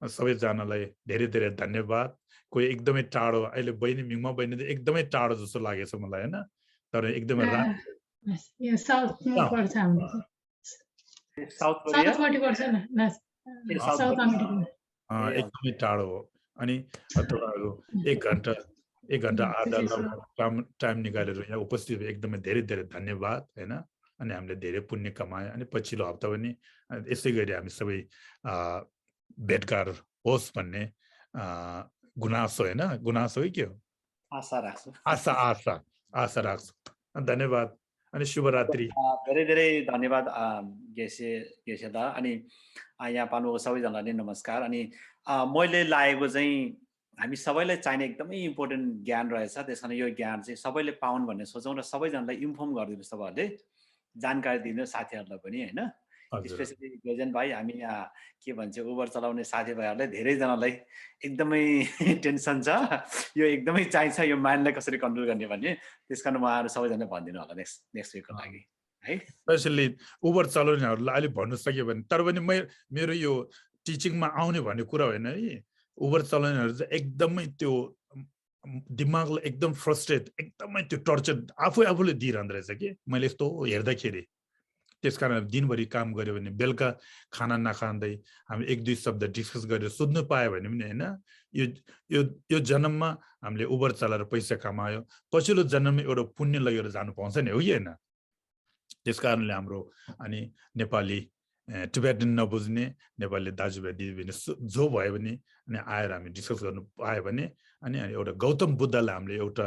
सबैजनालाई धेरै धेरै धन्यवाद कोही एकदमै टाढो अहिले बहिनी मिङमा बहिनी एकदमै टाढो जस्तो लागेछ मलाई हैन तर एकदमै राम्रो यो साउथमा पर्छ हाम्रो साउथ कोरिया साउथपट्टि पर्छ न साउथ अमेरिका एकदमै टाढो हो अनि तपाईहरु 1 घण्टा आधा टाइम निकालेर यहाँ उपस्थित एकदमै धेरै धेरै धन्यवाद हैन अनि हामीले धेरै पुण्य कमाए अनि पछिल्लो हप्ता पनि यसै गरी हामी सबै भेटघाट होस् भन्ने गुनासो हैन गुनासो है के हो आशा राख्छु आशा राख्छु धन्यवाद अनि शुभरात्रि धेरै धेरै धन्यवाद गेसे दा अनि यहाँ पाउनुभएको सबैजनालाई नमस्कार अनि मैले लागेको चाहिँ हामी सबैलाई चाहिने एकदमै इम्पोर्टेन्ट ज्ञान रहेछ त्यसकारण यो ज्ञान चाहिँ सबैले पाउन् भन्ने सोचौँ र सबैजनालाई इन्फर्म गरिदिनुहोस् तपाईँहरूले जानकारी दिनु साथीहरूलाई पनि हैन स्पेशली गजन भाइ हामी यहाँ के भन्छ उबर चलाउने साथीभाइहरूलाई धेरैजनालाई एकदमै टेन्सन छ यो एकदमै चाहिन्छ यो माइन्डलाई कसरी कन्ट्रोल गर्ने भन्ने त्यसकारण उहाँहरू सबैजना भनिदिनु होला नेक्स्ट विकको लागि है स्पेशली उबर चलाउनेहरूलाई अहिले भन्नु सक्यो भने तर पनि मेरो यो टिचिङमा आउने भन्ने कुरा होइन है उबर चलाउनेहरू चाहिँ एकदमै त्यो दिमागलाई एकदम फ्रस्ट्रेट एकदमै त्यो टर्चर आफूले दिइरहँदो रहेछ कि मैले यस्तो हेर्दाखेरि त्यसकारण दिनभरि काम गर्यो भने बेलुका खाना नखाँदै हामी 1-2 शब्द डिस्कस गरेर सोध्नु पायो भने पनि हैन यो जन्ममा हामीले उबर चलाएर पैसा कमायो पछिल्लो जन्ममा एउटा पुण्य लगेर जानु पाउँछ नि हो कि हैन त्यसकारणले हाम्रो अनि नेपाली टिबेटन नबुझ्ने नेपाली दाजुभाइ दिदीबहिनी जो भयो भने अनि आएर हामी डिस्कस गर्नु पायो भने अनि एउटा गौतम बुद्धलाई हामीले एउटा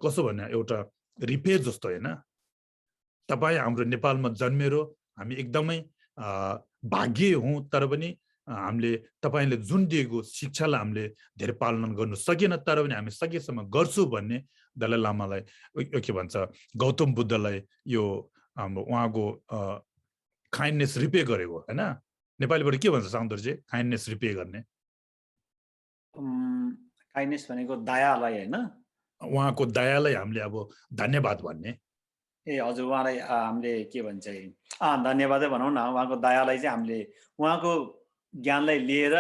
कसो भन्ने एउटा रिपेयर जस्तो हैन तपाई हाम्रो नेपालमा जन्मेर हामी एकदमै भाग्य हौं तर पनि हामीले तपाईले जुन दिएको शिक्षालाई हामीले धेरै पालन गर्न सकेन तर पनि हामी सकेसम्म गर्छु भन्ने दलाई लामालाई के भन्छ गौतम बुद्धलाई यो हाम्रो उहाँको काइन्डनेस रिपे गरेको हैन नेपालीबाट के भन्छ साउन्दर्य काइन्डनेस रिपे गर्ने काइन्डनेस भनेको दयालाई हैन उहाँको दयालाई हामीले अब धन्यवाद भन्ने ए हजुर उहाँलाई हामीले के भन्छ धन्यवादै भनौँ न उहाँको दयालाई चाहिँ हामीले उहाँको ज्ञानलाई लिएर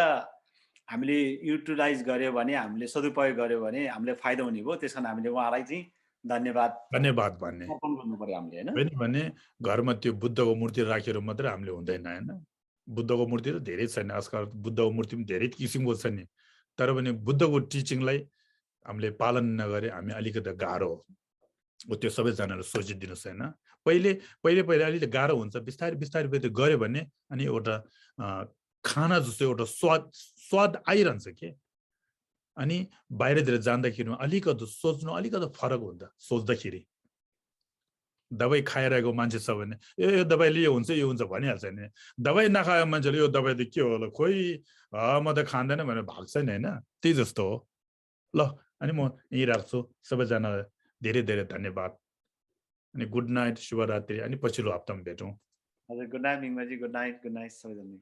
हामीले युटिलाइज गर्यो भने हामीले सदुपयोग गर्यो भने हामीले फाइदा हुने भयो त्यसकारण हामीले उहाँलाई चाहिँ धन्यवाद भन्ने गर्नु पर्यो हामीले हैन भने घरमा त्यो बुद्धको मूर्ति राखेर मात्र हामीले हुँदैन हैन बुद्धको मूर्ति त धेरै छैन आजकल बुद्धको मूर्ति पनि धेरै किसिमको छ नि तर पनि बुद्धको टिचिङलाई हामीले पालन नगरे हामी अलिकति गाह्रो हो त्यो सबैजनाले सोचिदिनुस् हैन पहिले अलिकति गाह्रो हुन्छ बिस्तारै गऱ्यो भने अनि एउटा खाना जस्तो एउटा स्वाद आइरहन्छ के अनि बाहिरतिर जाँदाखेरि अलिकति सोच्नु अलिकति फरक हुन्छ सोच्दाखेरि दबाई खाइरहेको मान्छे छ भने यो दबाईले यो हुन्छ भनिहाल्छ नि दबाई नखाएको मान्छेले यो दबाई त के होला खोइ म त खाँदैन भनेर भाग्छ नि हैन त्यही जस्तो हो ल अनि म यही राख्छु सबैजना धेरै धेरै धन्यवाद अनि गुड नाइट शुभरात्रि अनि पछिल्लो हप्तामा भेटौँ हजुर गुड नाइट मिङमाजी गुड नाइट सबैजना